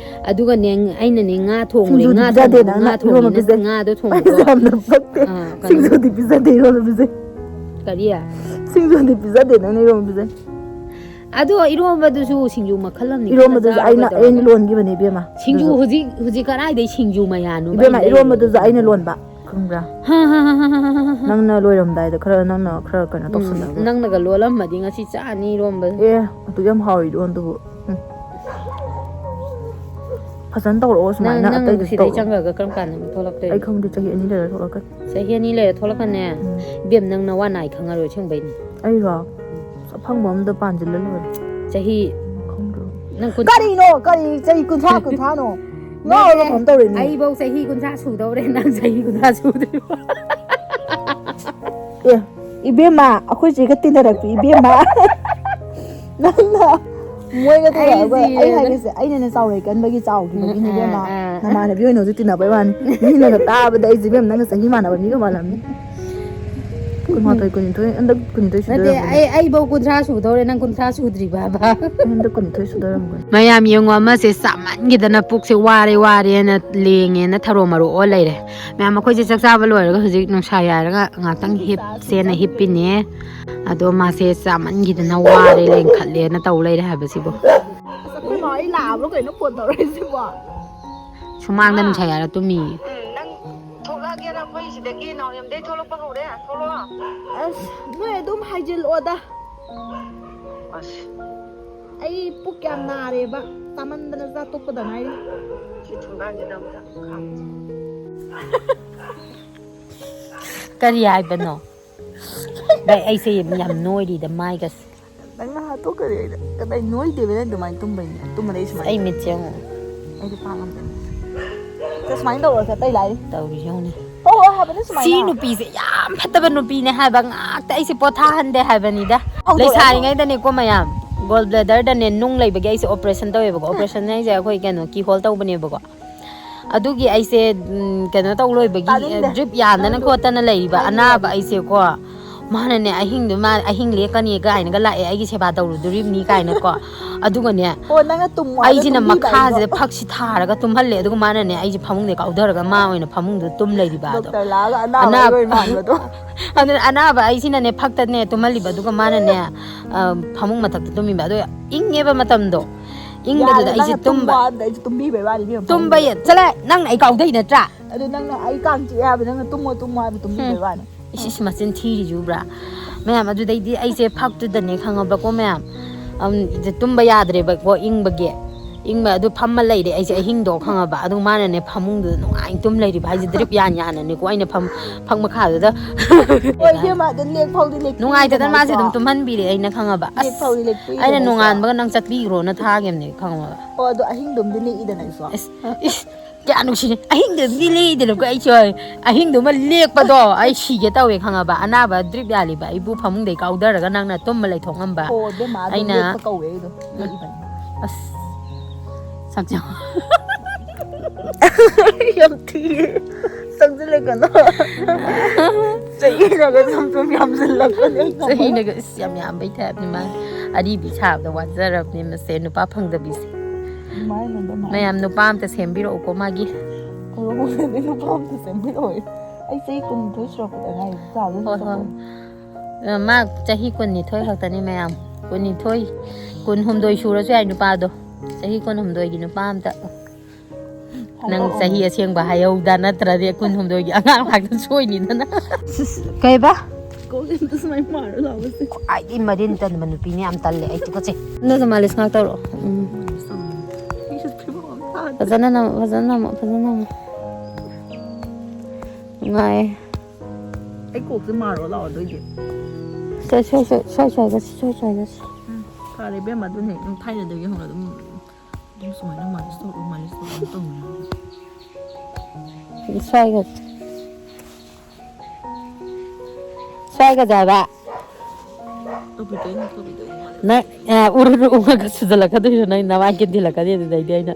ꯑꯗꯨꯒꯅꯦ, ꯑꯩꯅꯅꯦ ꯉꯥ ꯊꯣꯡꯉꯨꯔꯦ, ꯁꯤꯡꯖꯨꯗꯤ ꯉꯥ ꯄꯤꯖꯗꯦ ꯊꯣꯡꯉꯨꯔꯦ, ꯅꯪꯅ, ꯉꯥ ꯏꯔꯣꯝꯕ ꯊꯣꯡꯉꯦꯅ ꯄꯤꯖꯩ꯫ ꯉꯥꯗꯣ ꯊꯣꯡꯉꯦꯀꯣ꯫ ꯑꯩꯁꯦ ꯌꯥꯝꯅ ꯄꯛꯇꯦ꯫ ꯑꯥ, ꯀꯩꯅꯣ꯫ ꯁꯤꯡꯖꯨꯗꯤ ꯄꯤꯖꯗꯦ, ꯏꯔꯣꯝꯕ ꯄꯤꯖꯩ꯫ ꯀꯔꯤ? ꯁꯤꯡꯖꯨꯗꯤ ꯄꯤꯖꯗꯦ, ꯅꯪꯅ ꯏꯔꯣꯝꯕ ꯄꯤꯖꯩ꯫ ꯑꯗꯣ ꯏꯔꯣꯝꯕꯗꯨꯁꯨ ꯁꯤꯡꯖꯨ ꯃꯈꯜ ꯑꯃꯅꯤ, ꯏꯔꯣꯝꯕꯗꯨꯁꯨ ꯈꯔ ꯆꯥꯔꯣ ꯑꯩꯅ, ꯑꯩꯅ ꯀꯩꯗꯧꯔꯒꯦ? ꯂꯣꯟꯈꯤꯕꯅꯦ, ꯏꯕꯦꯝꯃ꯫ ꯁꯤꯡꯖꯨ ꯑꯗꯨꯁꯨ꯫ ꯍꯧꯖꯤꯛ, ꯍꯧꯖꯤꯛ ꯀꯗꯥꯏꯗꯩ ꯁꯤꯡꯖꯨ ꯃꯌꯥꯟꯅꯣ ꯏꯕꯦꯝꯃ, ꯏꯕꯦꯝꯃ, ꯏꯔꯣꯝꯕꯗꯨꯁꯨ ꯑꯩꯅ ꯂꯣꯟꯕ, ꯈꯪꯕ꯭ꯔꯥ? ꯍꯥ, ꯍꯥ, ꯍꯥ꯫ ꯅꯪꯅ ꯂꯣꯏꯔꯝꯗꯥꯏꯗ ꯈꯔ, ꯅꯪꯅ ꯈꯔ ꯀꯩꯅꯣ ꯎꯝ, ꯇꯧꯁꯜꯂꯒ꯫ ꯅꯪꯅꯒ ꯂꯣꯜꯂꯝꯃꯗꯤ ꯉꯁꯤ ꯆꯥꯅꯤ ꯏꯔꯣꯝꯕ꯫ ꯑꯦ, ꯑꯗꯨꯛ ꯌꯥꯝ ꯍꯥꯎꯔꯤ ꯏꯔꯣꯟꯗꯨꯕꯨ꯫ ꯎꯝ꯫ ꯐꯖꯅ ꯇꯧꯔꯛꯑꯣ ꯅꯪ, ꯁꯨꯃꯥꯏꯅ, ꯅꯪ ꯑꯇꯩꯗꯁꯨ ꯁꯤꯗꯩ ꯇꯧꯔꯛꯑꯣ꯫ ꯆꯪꯈ꯭ꯔꯒ ꯀꯔꯝ ꯀꯥꯟꯗ ꯑꯃꯨꯛ ꯊꯣꯛꯂꯛꯇꯣꯏꯅꯣ? ꯑꯩ ꯈꯪꯗꯦ, ꯆꯍꯤ ꯑꯅꯤ ꯂꯩꯔ ꯊꯣꯛꯂꯛꯀꯅꯤ꯫ ꯆꯍꯤ ꯑꯅꯤ ꯂꯩꯔ ꯊꯣꯛꯂꯛꯀꯅꯦ? ꯎꯝ꯫ ꯏꯕꯦꯝ, ꯅꯪ ꯅꯋꯥ ꯅꯥꯏ ꯈꯪꯉꯔꯣꯏ, ꯑꯁꯦꯡꯕꯩꯅꯦ꯫ ꯑꯩꯔꯣ? ꯑꯐꯪꯕ ꯑꯝꯗ ꯄꯥꯟꯁꯤꯜꯂ ꯂꯣꯏꯔꯦ꯫ ꯆꯍꯤ ꯈꯪꯗ꯭ꯔꯣ? ꯅꯪ ꯀꯨꯟ- ꯀꯔꯤꯅꯣ? ꯀꯔꯤ ꯆꯍꯤ ꯀꯨꯟꯊ꯭ꯔꯥ, ꯀꯨꯟꯊ꯭ꯔꯥꯅꯣ? ꯉꯥꯎꯔꯕ ꯅꯠꯇꯦ, ꯀꯩꯅꯣꯝ ꯇꯧꯔꯦ ꯃꯤ꯫ ꯑꯩꯕꯧ ꯆꯍꯤ ꯀꯨꯟꯊ꯭ꯔꯥ ꯁꯨꯗꯧꯔꯦ, ꯅꯪ ꯆꯍꯤ ꯀꯨꯟꯊ꯭ꯔꯥ ꯁꯨꯗ꯭ꯔꯤꯕꯣ? ꯑꯦ, ꯏꯕꯦꯝꯃ, ꯑꯩꯈꯣꯏ ꯆꯦꯒ ꯇꯤꯟꯅꯔꯛꯄꯤ ꯏꯕꯦꯝꯃ꯫ ꯅꯪꯅ ꯃꯣꯏꯒ ꯇꯤꯟꯅꯔꯛꯄ, ꯑꯩ ꯑꯩ ꯁꯤꯔꯦꯗ꯫ ꯍꯥꯏꯒꯦꯁꯦ, ꯑꯩꯅꯅꯦ ꯆꯥꯎꯔꯦ ꯀꯟꯕꯒꯤ ꯆꯥꯎꯈꯤꯕꯒꯤꯅꯦ ꯎꯝ, ꯏꯕꯦꯝꯃ꯫ ꯑꯥ, ꯑꯥ꯫ ꯅꯃꯥꯟꯅꯕꯤ ꯑꯣꯏꯅ ꯍꯧꯖꯤꯛ ꯇꯤꯟꯅꯕꯩ ꯋꯥꯅꯤ꯫ ꯃꯤꯅꯒ ꯇꯥꯕꯗ ꯑꯩꯁꯦ ꯏꯕꯦꯝꯃ ꯅꯪꯒ ꯆꯍꯤ ꯃꯥꯟꯅꯕ ꯃꯤꯒ ꯃꯥꯜꯂꯝꯅꯤ꯫ ꯀꯨꯟꯃꯥꯊꯣꯏ, ꯀꯨꯟꯅꯤꯊꯣꯏ, ꯍꯟꯗꯛ ꯀꯨꯟꯅꯤꯊꯣꯏ ꯅꯠꯇꯦ, ꯁꯨꯗꯣꯏꯔꯕꯅꯦ꯫ ꯑꯩ, ꯑꯩꯕꯧ ꯀꯨꯟꯊ꯭ꯔꯥ ꯁꯨꯗꯧꯔꯦ, ꯅꯪ ꯀꯨꯟꯊ꯭ꯔꯥ ꯁꯨꯗ꯭ꯔꯤꯕꯕ? ꯑꯩ ꯍꯟꯗꯛ ꯀꯨꯟꯅꯤꯊꯣꯏ ꯁꯨꯗꯣꯏꯔꯝꯒꯅꯤ꯫ ꯃꯌꯥꯝ ꯌꯦꯡꯉꯣ, ꯑꯃꯁꯦ ꯆꯥꯃꯟꯈꯤꯗꯅ ꯄꯨꯛꯁꯦ ꯋꯥꯔꯦ ꯋꯥꯔꯦꯅ ꯂꯦꯡꯉꯦꯅ ꯊꯔꯣ ꯃꯔꯣ ꯑꯣꯜ ꯂꯩꯔꯦ꯫ ꯃꯌꯥꯝ ꯑꯩꯈꯣꯏꯁꯦ ꯆꯥꯛ ꯆꯥꯕ ꯂꯣꯏꯔꯒ ꯍꯧꯖꯤꯛ ꯅꯨꯡꯁꯥ ꯌꯥꯏꯔꯒ ꯉꯥꯛꯇꯪ ꯍꯤꯞꯁꯦꯅ ꯍꯤꯞꯄꯤꯅꯦ꯫ ꯑꯗꯣ ꯃꯥꯁꯦ ꯆꯥꯃꯟꯈꯤꯗꯅ ꯋꯥꯔꯦ, ꯂꯦꯡꯈꯠꯂꯦꯅ ꯇꯧ ꯂꯩꯔꯦ ꯍꯥꯏꯕꯁꯤꯕꯨ꯫ ꯑꯁ, ꯑꯩꯈꯣꯏ ꯃꯥ ꯍꯣꯏ ꯂꯥꯛꯑꯕ꯭ꯔꯣ ꯀꯩꯅꯣ ꯐꯣꯟ ꯇꯧꯔꯛꯏꯁꯤꯕꯣ? ꯁꯨꯃꯥꯡꯗ ꯅꯨꯡꯁꯥ ꯌꯥꯏꯔ ꯇꯨꯝꯃꯤ꯫ ꯎꯝ, ꯅꯪ ꯊꯣꯛꯂꯛꯑꯒꯦꯔ? ꯑꯩꯈꯣꯏ ꯁꯤꯗꯒꯤ ꯅꯥꯎꯔꯦꯝꯗꯩ ꯊꯣꯛꯂꯛꯄ ꯍꯧꯔꯦ꯫ ꯊꯣꯛꯂꯛꯑꯣ꯫ ꯑꯁ, ꯅꯣꯏ ꯑꯗꯨꯝ ꯍꯥꯏꯖꯤꯜꯂꯛꯑꯣꯗ꯫ ꯑꯁ꯫ ꯑꯩ ꯄꯨꯛ ꯌꯥꯝ ꯅꯥꯔꯦꯕ꯫ ꯆꯥꯃꯟꯗꯅ ꯆꯥ ꯇꯣꯛꯄꯗ ꯉꯥꯏꯔꯤ꯫ ꯁꯤ ꯊꯣꯡꯒꯥꯟꯁꯤꯗ ꯑꯝꯇ ꯈꯥꯝꯃꯨ꯫ ꯀꯔꯤ ꯍꯥꯏꯕꯅꯣ? ꯚꯥꯏ, ꯑꯩꯁꯦ ꯌꯥꯝ ꯅꯣꯏꯔꯤꯗ, ꯃꯥꯏꯒꯁꯦ꯫ ꯅꯪꯅ ꯍꯥꯠꯇꯣꯛꯈ꯭ꯔꯦ ꯑꯩꯅ꯫ ꯀꯗꯥꯏ ꯅꯣꯏꯗꯦꯕ ꯅꯪ ꯑꯗꯨꯃꯥꯏꯅ ꯇꯨꯝꯕꯩꯅꯦ꯫ ꯇꯨꯝꯕꯗ ꯑꯩ ꯁꯨꯃꯥꯏꯅ ꯑꯩ ꯃꯤꯠꯁꯦ ꯌꯦꯡꯉꯣ꯫ ꯑꯩꯗꯤ ꯄꯥꯡꯉꯝꯗꯦ꯫ ꯁꯦ ꯁꯨꯃꯥꯏꯅ ꯇꯧꯔꯣ, ꯁꯦ ꯑꯇꯩ ꯂꯥꯏꯔꯤ꯫ ꯇꯧꯔꯤꯁꯦ ꯌꯦꯡꯉꯨꯅꯦ꯫ ꯇꯧꯔꯣ ꯍꯥꯏꯕꯅꯦ ꯁꯤ ꯁꯨꯃꯥꯏꯅ꯫ ꯅꯨꯄꯤꯁꯦ ꯌꯥꯝ ꯐꯠꯇꯕ ꯅꯨꯄꯤꯅꯦ ꯍꯥꯏꯕ, ꯉꯥꯛꯇ ꯑꯩꯁꯦ ꯄꯣꯊꯥꯍꯟꯗꯦ ꯍꯥꯏꯕꯅꯤꯗ꯫ ꯍꯧꯗꯣꯔꯛꯑꯣ꯫ ꯂꯩꯁꯥꯔꯤꯉꯩꯗꯅꯦꯀꯣ ꯃꯌꯥꯝ, ꯒꯣꯜ ꯕ꯭ꯂꯦꯗꯔꯗꯅꯦ ꯅꯨꯡ ꯂꯩꯕꯒꯤ ꯑꯩꯁꯦ ꯑꯣꯄꯔꯦꯁꯟ ꯇꯧꯋꯦꯕꯀꯣ꯫ ꯑꯣꯄꯔꯦꯁꯟ ꯍꯥꯏꯁꯦ ꯑꯩꯈꯣꯏ ꯀꯩꯅꯣ, ꯀꯤꯍꯣꯜ ꯇꯧꯕꯅꯦꯕꯀꯣ꯫ ꯑꯗꯨꯒꯤ ꯑꯩꯁꯦ, ꯎꯝ, ꯀꯩꯅꯣ ꯇꯧ ꯂꯣꯏꯕꯒꯤ, ꯇꯥꯅꯤꯡꯗꯦ꯫ ꯗ꯭ꯔꯤꯞ ꯌꯥꯟꯗꯅ ꯅꯪꯗꯣ ꯈꯣꯠꯇꯅ ꯂꯩꯔꯤꯕ ꯍꯥꯏꯅꯨ ꯑꯅꯥꯕ ꯌꯥꯗꯦ꯫ ꯑꯩꯁꯦꯀꯣ, ꯃꯥꯅꯅꯦ ꯑꯍꯤꯡꯗꯨ, ꯃꯥ ꯑꯍꯤꯡ ꯂꯦꯛꯀꯅꯤ ꯀꯥꯏꯅꯒ ꯂꯥꯛꯑꯦ, ꯑꯩꯒꯤ ꯁꯦꯕꯥ ꯇꯧꯔꯨꯗꯣꯔꯤꯕꯅꯤ ꯀꯥꯏꯅꯀꯣ꯫ ꯑꯗꯨꯒꯅꯦ, ꯑꯣ, ꯅꯪꯅ ꯇꯨꯝꯃꯣ ꯍꯥꯏꯔ ꯑꯩꯁꯤꯅ ꯇꯨꯝꯕꯤꯕ ꯃꯈꯥꯁꯤꯗ ꯑꯩꯗꯣ꯫ ꯐꯛꯁꯤ ꯊꯥꯔꯒ ꯇꯨꯝꯍꯜꯂꯦ, ꯑꯗꯨꯒ ꯃꯥꯅꯅꯦ ꯑꯩꯁꯦ ꯐꯃꯨꯡꯗ ꯀꯥꯎꯊꯔꯒ ꯃꯥ ꯑꯣꯏꯅ ꯐꯃꯨꯡꯗ ꯇꯨꯝ ꯂꯩꯔꯤꯕ ꯑꯗꯣ꯫ ꯗꯣꯛꯇꯔ ꯂꯥꯛꯑꯒ ꯑꯅꯥꯕ ꯑꯩ ꯑꯅꯥꯕ ꯑꯣꯏ ꯃꯥꯟꯕꯗꯣ꯫ ꯑꯗꯨꯅ ꯑꯅꯥꯕ ꯑꯩꯁꯤꯅꯅꯦ ꯐꯛꯇꯅꯦ ꯇꯨꯝꯍꯜꯂꯤꯕ, ꯑꯗꯨꯒ ꯃꯥꯅꯅꯦ, ꯑ, ꯐꯃꯨꯡ ꯃꯊꯛꯇ ꯇꯨꯝꯃꯤꯕ꯫ ꯑꯗꯣ ꯏꯪꯉꯦꯕ ꯃꯇꯝꯗꯣ꯫ ꯏꯪꯕꯗꯨꯗ ꯌꯥꯔꯦ, ꯑꯩꯁꯦ ꯅꯪꯅ ꯇꯨꯝꯕ꯫ ꯇꯨꯝꯃꯣ ꯍꯥꯏꯕꯗ ꯑꯩꯁꯦ ꯇꯨꯝꯕꯤꯕꯩ ꯋꯥꯅꯤ ꯏꯕꯦꯝꯃ, ꯇꯨꯝꯕ ꯐꯃꯨꯡꯗ꯫ ꯌꯥ-, ꯆꯠꯂꯣ, ꯅꯪ ꯑꯩ ꯀꯥꯎꯗꯩ ꯅꯠꯇ꯭ꯔꯥ? ꯑꯗꯨ ꯅꯪꯅ ꯑꯩ ꯀꯥꯡ ꯆꯤꯛꯑꯦ ꯍꯥꯏꯕ, ꯅꯪꯅ ꯇꯨꯝꯃꯣ ꯇꯨꯝꯃꯣ ꯍꯥꯏꯕ ꯇꯨꯝꯕꯤꯕꯩ ꯍꯨꯝ꯫ ꯋꯥꯅꯤ꯫ ꯏꯁ, ꯏꯁ, ꯃꯆꯤꯟ ꯊꯤꯔꯤꯁꯤꯕ꯭ꯔꯥ? ꯃꯌꯥꯝ, ꯑꯗꯨꯗꯩꯗꯤ ꯑꯩꯁꯦ ꯐꯛꯇꯨꯗꯅꯦ ꯈꯪꯉꯕꯀꯣ ꯃꯌꯥꯝ, ꯑꯝ, ꯇꯨꯝꯕ ꯌꯥꯗ꯭ꯔꯦꯕꯀꯣ ꯏꯪꯕꯒꯤ꯫ ꯏꯪꯕ ꯑꯗꯨ ꯐꯝꯃ ꯂꯩꯔꯦ ꯑꯩꯁꯦ ꯑꯍꯤꯡꯗꯣ ꯈꯪꯉꯕ꯫ ꯑꯗꯨ ꯃꯥꯅꯅꯦ ꯐꯃꯨꯡꯗꯨꯗ ꯅꯨꯡꯉꯥꯏꯅ ꯇꯨꯝ ꯂꯩꯔꯤꯕ ꯍꯥꯏꯁꯦ, ꯗ꯭ꯔꯤꯞ ꯌꯥꯟ ꯌꯥꯟꯅꯅꯦꯀꯣ ꯑꯩꯅ ꯐꯝ-, ꯐꯛ ꯃꯈꯥꯗꯨꯗ꯫ ꯍꯣꯏ, ꯏꯕꯦꯝꯃ, ꯑꯗꯨ ꯂꯦꯛ ꯐꯥꯎꯗꯤ ꯂꯦꯛꯄꯤꯗꯅ ꯅꯨꯡꯉꯥꯏꯇꯗꯅ ꯃꯥꯁꯦ ꯑꯩꯀꯣ꯫ ꯑꯗꯨꯝ ꯇꯨꯝꯍꯟꯕꯤꯔꯦ ꯑꯩꯅ ꯈꯪꯉꯕ꯫ ꯂꯦꯛ ꯑꯁ, ꯐꯥꯎꯗꯤ ꯂꯦꯛꯄꯤꯗꯅ ꯑꯩꯅ ꯑꯩꯀꯣ꯫ ꯅꯣꯡꯉꯥꯟꯕꯒ ꯅꯪ ꯆꯠꯄꯤꯈ꯭ꯔꯣꯅ ꯊꯥꯒꯤꯕꯅꯦ ꯈꯪꯉꯕ꯫ ꯑꯣ, ꯑꯗꯣ ꯑꯍꯤꯡꯗꯨꯝꯗꯤ ꯂꯦꯛꯏꯗꯅ ꯑꯩꯁꯨ꯫ ꯑꯁ, ꯏꯁ, ꯀꯌꯥ ꯅꯨꯡꯁꯤꯅꯤ꯫ ꯑꯍꯤꯡꯗꯨꯗꯤ ꯂꯦꯛꯏꯗꯅꯀꯣ꯫ ꯑꯩꯁꯨ ꯑꯍꯤꯡꯗꯨꯃ ꯂꯦꯛꯄꯗꯣ ꯑꯩ ꯁꯤꯒꯦ ꯇꯧꯋꯦ, ꯈꯪꯉꯕ? ꯑꯅꯥꯕ ꯗ꯭ꯔꯤꯞ ꯌꯥꯜꯂꯤꯕ ꯑꯩꯕꯨ ꯐꯃꯨꯡꯗꯩ ꯀꯥꯎꯊꯔꯒ ꯅꯪꯅ ꯇꯨꯝꯃ ꯂꯩꯊꯣꯛ ꯉꯝꯕ꯫ ꯑꯣ, ꯏꯕꯦꯝꯃ, ꯑꯗꯨ ꯑꯩꯅ ꯂꯦꯛꯄ ꯀꯧꯋꯦ ꯑꯩꯗꯣ꯫ ꯂꯦꯛꯏꯕꯅꯤ꯫ ꯑꯁ, ꯁꯛꯆ ꯌꯥꯝ ꯊꯤꯌꯦ꯫ ꯆꯪꯁꯤꯜꯂꯛꯀꯅꯣ꯫ ꯆꯍꯤꯅꯒ ꯁꯨꯝ ꯁꯨꯝ ꯌꯥꯝꯁꯤꯜꯂꯛꯄꯅꯦ꯫ ꯆꯍꯤꯅꯒ ꯏꯁ ꯌꯥꯝ ꯌꯥꯝꯕꯩ ꯇꯥꯏꯞꯅꯤ ꯃꯥ꯫ ꯑꯔꯤꯕꯤ ꯁꯥꯕꯗ ꯋꯥꯖꯔꯕꯅꯤ ꯃꯁꯦ, ꯅꯨꯄꯥ ꯐꯪꯗꯕꯤꯁꯦ꯫ ꯃꯌꯥꯝ ꯅꯨꯄꯥ ꯑꯝꯇ ꯁꯦꯝꯕꯤꯔꯛꯎꯀꯣ ꯃꯥꯒꯤ꯫ ꯅꯨꯄꯥ ꯑꯝꯇ ꯁꯦꯝꯕꯤꯔꯛꯑꯣ꯫ ꯑꯩ ꯆꯍꯤ ꯀꯨꯟꯅꯤꯊꯣꯏ ꯁꯨꯔꯛꯄꯗ ꯉꯥꯏꯔꯤ꯫ ꯍꯣꯏ, ꯍꯣꯏ꯫ ꯑ, ꯃꯥ ꯆꯍꯤ ꯀꯨꯟꯅꯤꯊꯣꯏ ꯈꯛꯇꯅꯤ ꯃꯌꯥꯝ꯫ ꯀꯨꯟꯅꯤꯊꯣꯏ, ꯀꯨꯟꯍꯨꯝꯗꯣꯏ ꯁꯨꯔꯁꯨ ꯌꯥꯏ ꯅꯨꯄꯥꯗꯣ꯫ ꯆꯍꯤ ꯀꯨꯟꯍꯨꯝꯗꯣꯏꯒꯤ ꯅꯨꯄꯥ ꯑꯝꯇ꯫ ꯅꯪ ꯆꯍꯤ ꯑꯁꯦꯡꯕ ꯍꯥꯏꯍꯧꯗ, ꯅꯠꯇ꯭ꯔꯗꯤ ꯀꯨꯟꯍꯨꯝꯗꯣꯏꯒꯤ ꯑꯉꯥꯡ ꯉꯥꯛꯇ ꯁꯣꯏꯅꯤꯗꯅ꯫ ꯀꯩꯕ? ꯀꯣꯛꯁꯤꯗ ꯁꯨꯃꯥꯏꯅ ꯃꯥꯔ ꯂꯥꯎꯕꯁꯦ꯫ ꯈ꯭ꯋꯥꯏꯗꯒꯤ ꯃꯔꯤꯟ ꯇꯟꯕ ꯅꯨꯄꯤꯅꯦ, ꯌꯥꯝ ꯇꯜꯂꯦ ꯑꯩ, ꯇꯨꯀꯠꯆꯩ꯫ ꯅꯪꯁꯨ ꯃꯥꯂꯤꯁ ꯉꯥꯛ ꯇꯧꯔꯛꯑꯣ꯫ ꯎꯝ꯫ ꯐꯤꯁꯨ ꯐꯤꯕꯝ ꯑꯃ ꯇꯥꯗꯦ꯫ ꯐꯖꯅ ꯅꯝꯃꯣ, ꯐꯖꯅ ꯅꯝꯃꯣ, ꯐꯖꯅ ꯅꯝꯃꯣ꯫ ꯅꯨꯡꯉꯥꯏꯌꯦ꯫ ꯑꯩ ꯀꯣꯛꯁꯦ ꯃꯥꯔꯣ ꯂꯥꯛꯑꯣ ꯑꯗꯨꯏꯗꯤ꯫ ꯁ꯭ꯋꯥꯏ, ꯁ꯭ꯋꯥꯏ, ꯁ꯭ꯋꯥꯏ, ꯁ꯭ꯋꯥꯏ, ꯁ꯭ꯋꯥꯏ ꯆꯠꯁꯤ, ꯁ꯭ꯋꯥꯏ, ꯁ꯭ꯋꯥꯏ ꯆꯠꯁꯤ꯫ ꯎꯝ, ꯐꯔꯦ ꯏꯕꯦꯝꯃ, ꯑꯗꯨꯅꯦ ꯅꯪ ꯊꯥꯏꯅꯗꯒꯤ ꯍꯧꯅ ꯑꯗꯨꯝ, ꯑꯗꯨꯝ ꯁꯨꯃꯥꯏꯅ ꯃꯥꯂꯤꯁ ꯇꯧꯔꯣ, ꯃꯥꯂꯤꯁ ꯇꯧꯔꯣ ꯇꯧꯅꯤ꯫ ꯁ꯭ꯋꯥꯏꯒ꯫ ꯁ꯭ꯋꯥꯏꯒꯁꯦ ꯍꯥꯏꯕ꯫ ꯇꯧꯕꯤꯗꯣꯏꯅꯤ, ꯇꯧꯕꯤꯗꯣꯏꯅꯤ꯫ ꯅꯪ, ꯑꯦ, ꯎꯔꯨ ꯎꯔꯨ ꯎꯉꯒ ꯁꯨꯖꯜꯂꯛꯀꯗꯣꯏꯁꯨ ꯅꯪ ꯅꯃꯥꯏ ꯀꯦꯟꯊꯤꯜꯂꯛꯀꯅꯤ ꯑꯗꯨꯗꯩꯗꯤ ꯑꯩꯅ꯫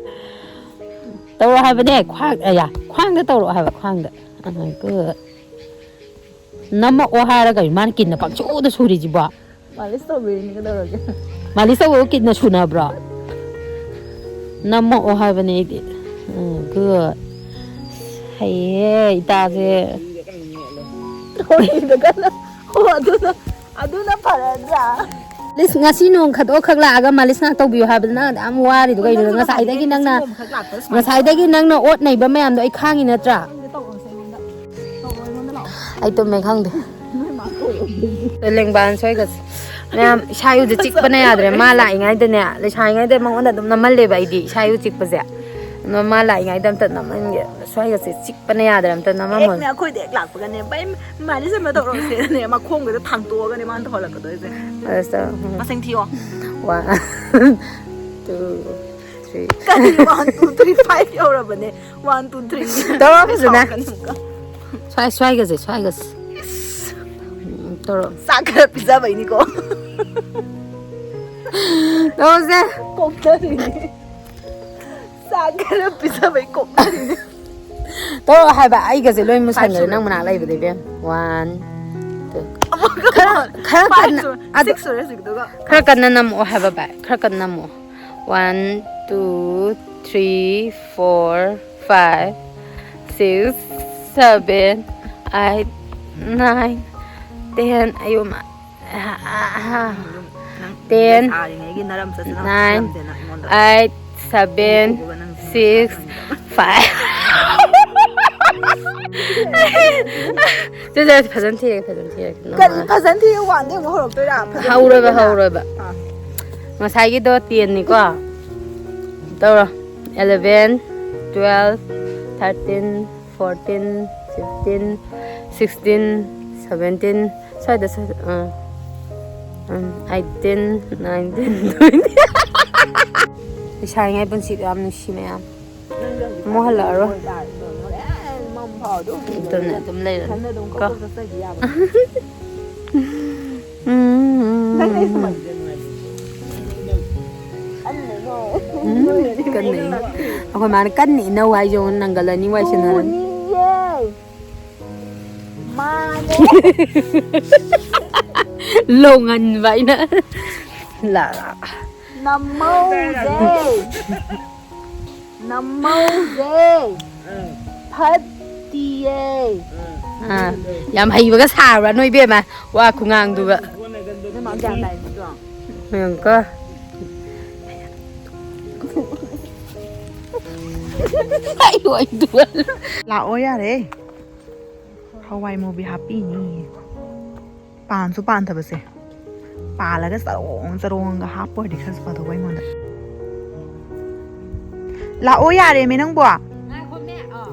ꯇꯧꯔꯣ ꯍꯥꯏꯕꯅꯦ, ꯈ꯭ꯋꯥꯡ, ꯑꯌꯥ, ꯈ꯭ꯋꯥꯡꯗ ꯇꯧꯔꯛꯑꯣ ꯍꯥꯏꯕ, ꯈ꯭ꯋꯥꯡꯗ꯫ ꯑ, good꯫ ꯅꯝꯃꯛꯑꯣ ꯍꯥꯏꯔꯒ ꯃꯥꯅ ꯀꯤꯟꯅ ꯄꯪꯁꯨꯗ ꯁꯨꯔꯤꯁꯤꯕꯣ꯫ ꯃꯥꯂꯤꯁ ꯇꯧꯕꯤꯔꯤꯅꯤ ꯀꯩꯗꯧꯔꯒꯦ? ꯃꯥꯂꯤꯁ ꯇꯧꯕꯕꯨ ꯀꯤꯟꯅ ꯁꯨꯅꯕ꯭ꯔꯣ? ꯅꯝꯃꯛꯑꯣ ꯍꯥꯏꯕꯅꯦ ꯑꯩꯗꯤ꯫ ꯎꯝ, good꯫ ꯍꯩꯌꯦ ꯏꯇꯥꯁꯦ꯫ ꯍꯣꯏꯗ ꯀꯟꯅ꯫ ꯍꯣ, ꯑꯗꯨꯅ, ꯑꯗꯨꯅ ꯐꯔꯗ꯭ꯔꯥ? ꯂꯤꯁ, ꯉꯁꯤ ꯅꯣꯡ ꯈꯛꯇꯣꯛꯈꯛ ꯂꯥꯛꯑꯒ ꯃꯥꯂꯤꯁ ꯉꯥꯏꯍꯥꯛ ꯇꯧꯕꯤꯌꯨ ꯍꯥꯏꯕꯗ ꯅꯪ ꯑꯗꯨꯝ ꯋꯥꯔꯤꯗꯣ ꯀꯩꯅꯣ? ꯅꯪꯁꯨ ꯉꯁꯥꯏꯗꯒꯤ ꯉꯁꯥꯏꯗꯒꯤ ꯅꯪꯅ, ꯅꯣꯡ ꯈꯛ ꯂꯥꯛꯄꯗ ꯁꯨꯃꯥꯏꯅ ꯉꯁꯥꯏꯗꯒꯤ ꯅꯪꯅ ꯑꯣꯠ ꯅꯩꯕ ꯃꯌꯥꯝꯗꯣ ꯑꯩ ꯈꯥꯡꯉꯤ ꯅꯠꯇ꯭ꯔꯥ? ꯇꯧꯔꯛꯑꯣꯁꯦ ꯑꯩꯉꯣꯟꯗ꯫ ꯇꯧꯔꯛꯑꯣ, ꯑꯩꯉꯣꯟꯗ ꯂꯥꯛꯑꯣ꯫ ꯑꯩ ꯇꯨꯝꯃꯦ ꯈꯪꯗꯦ꯫ ꯅꯣꯏ ꯃꯥ ꯀꯧꯔꯣ꯫ ꯂꯦꯡꯕꯥꯟ ꯁꯣꯏꯒꯁꯦ꯫ ꯃꯌꯥꯝ ꯏꯁꯥ ꯏꯎꯁꯦ ꯆꯤꯛꯄꯅ ꯌꯥꯗ꯭ꯔꯦ꯫ ꯃꯥ ꯂꯥꯛꯏꯉꯩꯗꯅꯦ, ꯂꯩꯁꯥꯔꯤꯉꯩꯗ ꯃꯉꯣꯟꯗ ꯑꯗꯨꯝ ꯅꯝꯍꯜꯂꯦꯕ ꯑꯩꯗꯤ ꯏꯁꯥ ꯏꯎ ꯆꯤꯛꯄꯁꯦ꯫ ꯑꯗꯣ ꯃꯥ ꯂꯥꯛꯏꯉꯩꯗ ꯑꯝꯇ ꯅꯝꯍꯟꯒꯦ꯫ ꯁ꯭ꯋꯥꯏꯒꯁꯦ ꯆꯤꯛꯄꯅ ꯌꯥꯗ꯭ꯔꯦ꯫ ꯑꯝꯇ ꯅꯝꯃꯝꯃꯣ꯫ ꯍꯦꯛꯅꯦ ꯑꯩꯈꯣꯏꯗ ꯍꯦꯛ ꯂꯥꯛꯄꯒꯅꯦ, "ꯚꯥꯏ, ꯃꯥꯂꯤꯁ ꯑꯃ ꯇꯧꯔꯛꯑꯣꯁꯦꯅꯅꯦ", ꯃꯈꯣꯡꯒꯗ ꯊꯥꯡꯇꯣꯛꯑꯒꯅꯦ ꯃꯥꯅ ꯇꯧꯍꯜꯂꯛꯀꯗꯣꯏꯁꯦ꯫ ꯑꯁ, ꯎꯝ꯫ ꯃꯁꯤꯡ ꯊꯤꯌꯣ꯫ One, two, three꯫ ꯀꯔꯤ ꯋꯥꯟ ꯇꯨ ꯊ꯭ꯔꯤ ꯐꯥꯏꯚ ꯌꯧꯔꯕꯅꯦ? One two three. ꯇꯧꯔꯣ ꯐꯖꯅ꯫ ꯁꯥꯎꯔꯛꯀꯅꯤ ꯑꯃꯨꯛꯀ꯫ ꯁ꯭ꯋꯥꯏ, ꯁ꯭ꯋꯥꯏꯒꯁꯦ, ꯁ꯭ꯋꯥꯏꯒꯁꯦ꯫ ꯎꯝ, ꯇꯧꯔꯣ꯫ ꯆꯥꯛ ꯈꯔ ꯄꯤꯖꯕꯩꯅꯤꯀꯣ꯫ ꯇꯧꯔꯁꯦ꯫ ꯀꯣꯛꯇꯔꯤꯅꯦ꯫ ꯆꯥꯛ ꯈꯔ ꯄꯤꯖꯕꯩ ꯀꯣꯛꯇꯔꯤꯅꯦ꯫ ꯇꯧꯔꯣ ꯍꯥꯏꯕ, ꯑꯩꯒꯁꯦ ꯂꯣꯏ ꯃꯨꯁꯟꯈ꯭ꯔꯦ ꯁꯨꯔꯦ꯫ ꯅꯪ ꯃꯅꯥꯛ ꯂꯩꯕꯗ, ꯏꯕꯦꯝ꯫ One, two. ꯑꯃꯨꯛꯀ ꯈꯔ, ꯈꯔ ꯐꯥꯏꯚ ꯀꯟꯅ, ꯁꯨꯔꯦ꯫ ꯑꯗꯨ ꯁꯤꯛꯁ ꯁꯨꯔꯦ ꯍꯧꯖꯤꯛꯀꯤꯗꯨꯒ꯫ ꯈꯔ ꯀꯟꯅ ꯅꯝꯃꯛꯑꯣ ꯍꯥꯏꯕ, ꯚꯥꯏ꯫ ꯈꯔ ꯀꯟꯅ ꯅꯝꯃꯛꯑꯣ꯫ One, two, three, four, five, six, seven, eight, nine, ten. ꯑꯌꯣꯃ꯫ ꯅꯪ ꯇꯦꯟ, ꯂꯩꯁꯥꯔꯤꯉꯩꯒꯤ ꯅꯔꯝ ꯆꯠꯁꯦ ꯅꯪ ꯅꯥꯏꯟ, ꯈꯪꯂꯝꯗꯦ ꯅꯪ ꯑꯩꯉꯣꯟꯗ꯫ ꯑꯩꯠ, ꯁꯚꯦꯟ, ꯎꯕ ꯅꯪ ꯁꯤꯛꯁ, ꯐꯥꯏꯚ꯫ ꯁꯦ, ꯁꯦ, ꯐꯖꯅ ꯊꯤꯔꯒꯦ, ꯐꯖꯅ ꯊꯤꯔꯒꯦ꯫ ꯀꯔꯤ ꯐꯖꯅ ꯊꯤꯔꯒ ꯋꯥꯟꯗꯩ ꯑꯃꯨꯛ ꯍꯧꯔꯛꯇꯣꯏꯔꯥ? ꯐꯖꯅ ꯍꯧꯔꯣꯏꯕ, ꯊꯤꯔꯒꯅ ꯍꯧꯔꯣꯏꯕ꯫ ꯑꯥ꯫ ꯉꯁꯥꯏꯒꯤꯗꯣ ꯇꯦꯟꯅꯤꯀꯣ꯫ ꯇꯧꯔꯣ꯫ Eleven, twelve, thirteen, fourteen, fifteen, sixteen, seventeen, ꯁ꯭ꯋꯥꯏꯗ ꯁ-, ꯑꯥ, ꯎꯝ, ꯑꯩꯠꯇꯤꯟ, ꯅꯥꯏꯟꯇꯤꯟ, ꯇ꯭ꯋꯦꯟꯇꯤ꯫ ꯂꯩꯁꯥꯔꯤꯉꯩ ꯄꯨꯟꯁꯤꯗꯣ ꯌꯥꯝ ꯅꯨꯡꯁꯤ ꯃꯌꯥꯝ꯫ ꯑꯃꯨꯛ ꯍꯜꯂꯛꯑꯔꯣꯏ꯫ ꯑꯗꯨꯝ ꯂꯩꯔꯅꯤ ꯀꯣ꯫ ꯎꯝ꯫ ꯎꯝ, ꯀꯟꯅ ꯏꯅꯧ꯫ ꯑꯩꯈꯣꯏ ꯃꯥꯅ ꯀꯟꯅ ꯏꯅꯧ ꯍꯥꯏꯁꯦ ꯌꯦꯡꯉꯨ, ꯅꯪꯒꯜ ꯑꯅꯤ ꯋꯥꯏ ꯁꯤꯟꯅꯔꯅꯤ꯫ ꯃꯥꯅꯦ꯫ ꯂꯣꯡꯍꯟꯕ ꯑꯩꯅ꯫ ꯂꯥ-, ꯅꯝꯃꯧꯁꯦ꯫ ꯅꯝꯃꯧꯁꯦ꯫ ꯐꯠꯇꯤꯌꯦ꯫ ꯑꯥ, ꯌꯥꯝ ꯍꯩꯕꯒ ꯁꯥꯕ꯭ꯔꯥ ꯅꯣꯏ ꯏꯕꯦꯝꯃ? ꯋꯥ ꯈꯨꯉꯥꯡꯗꯨꯒ꯫ ꯅꯣꯏ ꯃꯥ ꯒ꯭ꯌꯥꯟ ꯇꯥꯏ ꯅꯠꯇ꯭ꯔꯣ? ꯌꯦꯡꯉꯨꯀꯣ꯫ ꯑꯩ ꯑꯣꯏꯗꯨ꯫ ꯂꯥꯛꯑꯣ ꯌꯥꯔꯦ꯫ ꯍꯋꯥꯏ ꯃꯨꯕꯤ ꯍꯥꯞꯄꯤꯅꯤ꯫ ꯄꯥꯟꯁꯨ ꯄꯥꯟꯗꯕꯁꯦ꯫ ꯄꯥꯜꯂꯒ ꯆꯔꯣꯡ ꯆꯔꯣꯡꯒ ꯍꯥꯞꯄ ꯑꯣꯏꯔꯗꯤ ꯈꯔꯁꯨ ꯐꯗꯧꯕ ꯑꯩꯉꯣꯟꯗ꯫ ꯂꯥꯛꯑꯣ ꯌꯥꯔꯦꯃꯦ ꯅꯪꯕꯣ꯫ ꯉꯥꯏꯈꯣꯃꯦ, ꯑꯥ꯫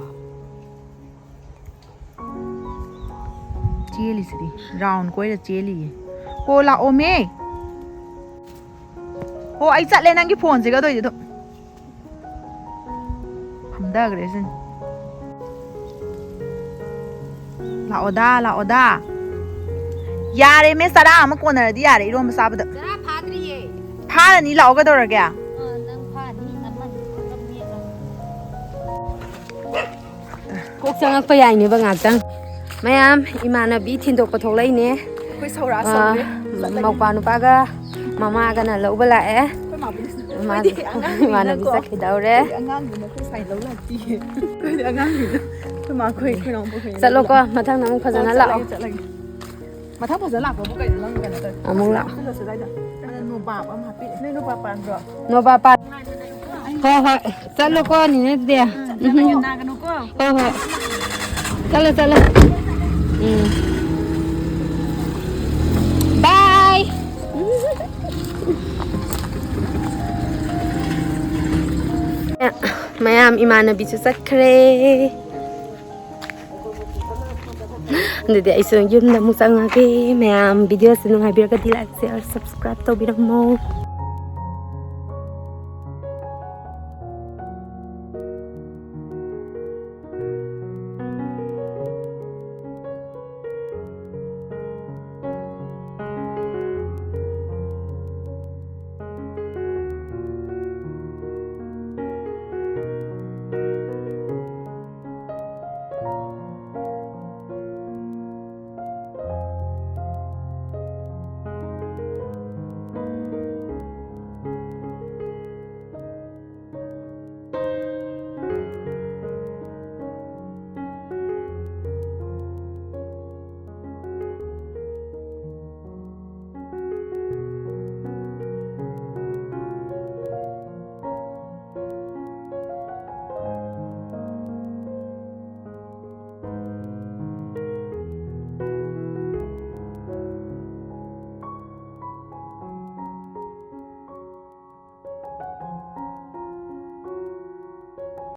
ꯆꯦꯜꯂꯤꯁꯤꯗꯤ꯫ ꯔꯥꯎꯟ ꯀꯣꯏꯔ ꯆꯦꯜꯂꯤꯌꯦ꯫ ꯍꯣ ꯂꯥꯛꯑꯣꯃꯦ꯫ ꯍꯣ ꯑꯩ ꯆꯠꯂꯦ ꯅꯪꯒꯤ ꯐꯣꯟꯁꯤꯒ ꯑꯗꯨ ꯑꯣꯏꯗꯤ ꯑꯗꯨꯝ꯫ ꯊꯥꯗꯈ꯭ꯔꯦ ꯁꯤꯅꯤ꯫ ꯂꯥꯛꯑꯣꯗ, ꯂꯥꯛꯑꯣꯗ꯫ ꯌꯥꯔꯦꯃꯦ, ꯆꯔꯥ ꯑꯃ ꯀꯣꯟꯅꯔꯗꯤ ꯌꯥꯔꯦ ꯏꯔꯣꯝꯕ ꯆꯥꯕꯗ꯫ ꯆꯔꯥ ꯐꯥꯗ꯭ꯔꯤꯌꯦ꯫ ꯐꯥꯔꯅꯤ, ꯂꯥꯛꯑꯣ, ꯀꯩꯗꯧꯔꯒꯦ? ꯑ, ꯅꯪ ꯐꯥꯅꯤ, ꯅꯃꯟ ꯈꯔ ꯃꯦꯠꯂꯣ꯫ ꯀꯣꯛ ꯆꯪꯉꯛꯄ ꯌꯥꯏꯅꯦꯕ ꯉꯥꯛꯇꯪ꯫ ꯃꯌꯥꯝ, ꯏꯃꯥꯟꯅꯕꯤ ꯊꯤꯟꯗꯣꯛꯄ ꯊꯣꯛꯂꯛꯏꯅꯦ꯫ ꯑꯩꯈꯣꯏ ꯁꯧꯔꯥ ꯑ, ꯁꯧꯔꯦ꯫ ꯃꯧꯄꯥ ꯅꯨꯄꯥꯒ ꯃꯃꯥꯒꯅ ꯂꯧꯕ ꯂꯥꯛꯑꯦ꯫ ꯑꯩꯈꯣꯏ ꯃꯥꯕꯨꯗꯤ ꯏꯃꯥ-, ꯃꯣꯏꯗꯤ ꯑꯉꯥꯡꯅꯤꯅꯀꯣ꯫ ꯏꯃꯥꯟꯅꯕꯤ ꯆꯠꯈꯤꯗꯧꯔꯦ꯫ ꯑꯩꯈꯣꯏ ꯑꯉꯥꯡꯅꯤꯅ ꯑꯩꯈꯣꯏ ꯁꯥꯏ ꯂꯧ ꯂꯥꯛꯇꯤꯌꯦ꯫ ꯑꯩꯈꯣꯏꯗꯤ ꯑꯉꯥꯡꯅꯤꯅ ꯑꯩꯈꯣꯏ ꯃꯥ ꯈꯣꯏ, ꯑꯩꯈꯣꯏ ꯅꯥꯎꯄꯥ ꯈꯣꯏ ꯆꯠꯂꯣꯀꯣ, ꯂꯧ-, ꯃꯊꯪꯗ ꯑꯃꯨꯛ ꯐꯖꯅ ꯑꯣ, ꯂꯥꯛꯑꯣ꯫ ꯆꯠꯂꯒꯦ, ꯆꯠꯂꯒꯦ꯫ ꯃꯊꯪ ꯐꯖꯅ ꯂꯥꯛꯄꯕꯨ ꯀꯩꯅꯣ ꯅꯪ ꯀꯩꯅꯣ ꯇꯧꯔꯦ꯫ ꯑꯃꯨꯛ ꯂꯥꯛꯑꯣ꯫ ꯆꯠꯂꯁꯤ ꯑꯗꯥꯏꯗ꯫ ꯑꯗ ꯅꯣꯕꯥꯞ ꯑꯃ ꯍꯥꯞꯄꯤꯔꯦ꯫ ꯅꯣꯏ ꯅꯣꯕꯥꯞ ꯄꯥꯟꯕ꯭ꯔꯣ? ꯅꯣꯕꯥꯞ ꯄꯥꯟ-, ꯍꯣꯏ, ꯍꯣꯏ꯫ ꯆꯠꯂꯣꯀꯣ, ꯅꯤꯅꯦ, ꯑꯗꯨꯗꯤ꯫ ꯎꯝ, ꯎꯝ꯫ ꯅꯥꯒꯅꯨꯀꯣ꯫ ꯍꯣꯏ, ꯍꯣꯏ꯫ ꯆꯠꯂꯣ, ꯆꯠꯂꯣ꯫ ꯎꯝ꯫ ꯕꯥꯏ꯫ ꯃꯌꯥꯝ, ꯏꯃꯥꯟꯅꯕꯤꯁꯨ ꯆꯠꯈ꯭ꯔꯦ꯫ ꯑꯗꯨꯗꯤ ꯑꯩꯁꯨ ꯌꯨꯝꯗ ꯑꯃꯨꯛ ꯆꯪꯉꯒꯦ꯫ ꯃꯌꯥꯝ, video ꯁꯦ ꯅꯨꯡꯉꯥꯏꯕꯤꯔꯒꯗꯤ like, share, subscribe ꯇꯧꯕꯤꯔꯝꯃꯣ꯫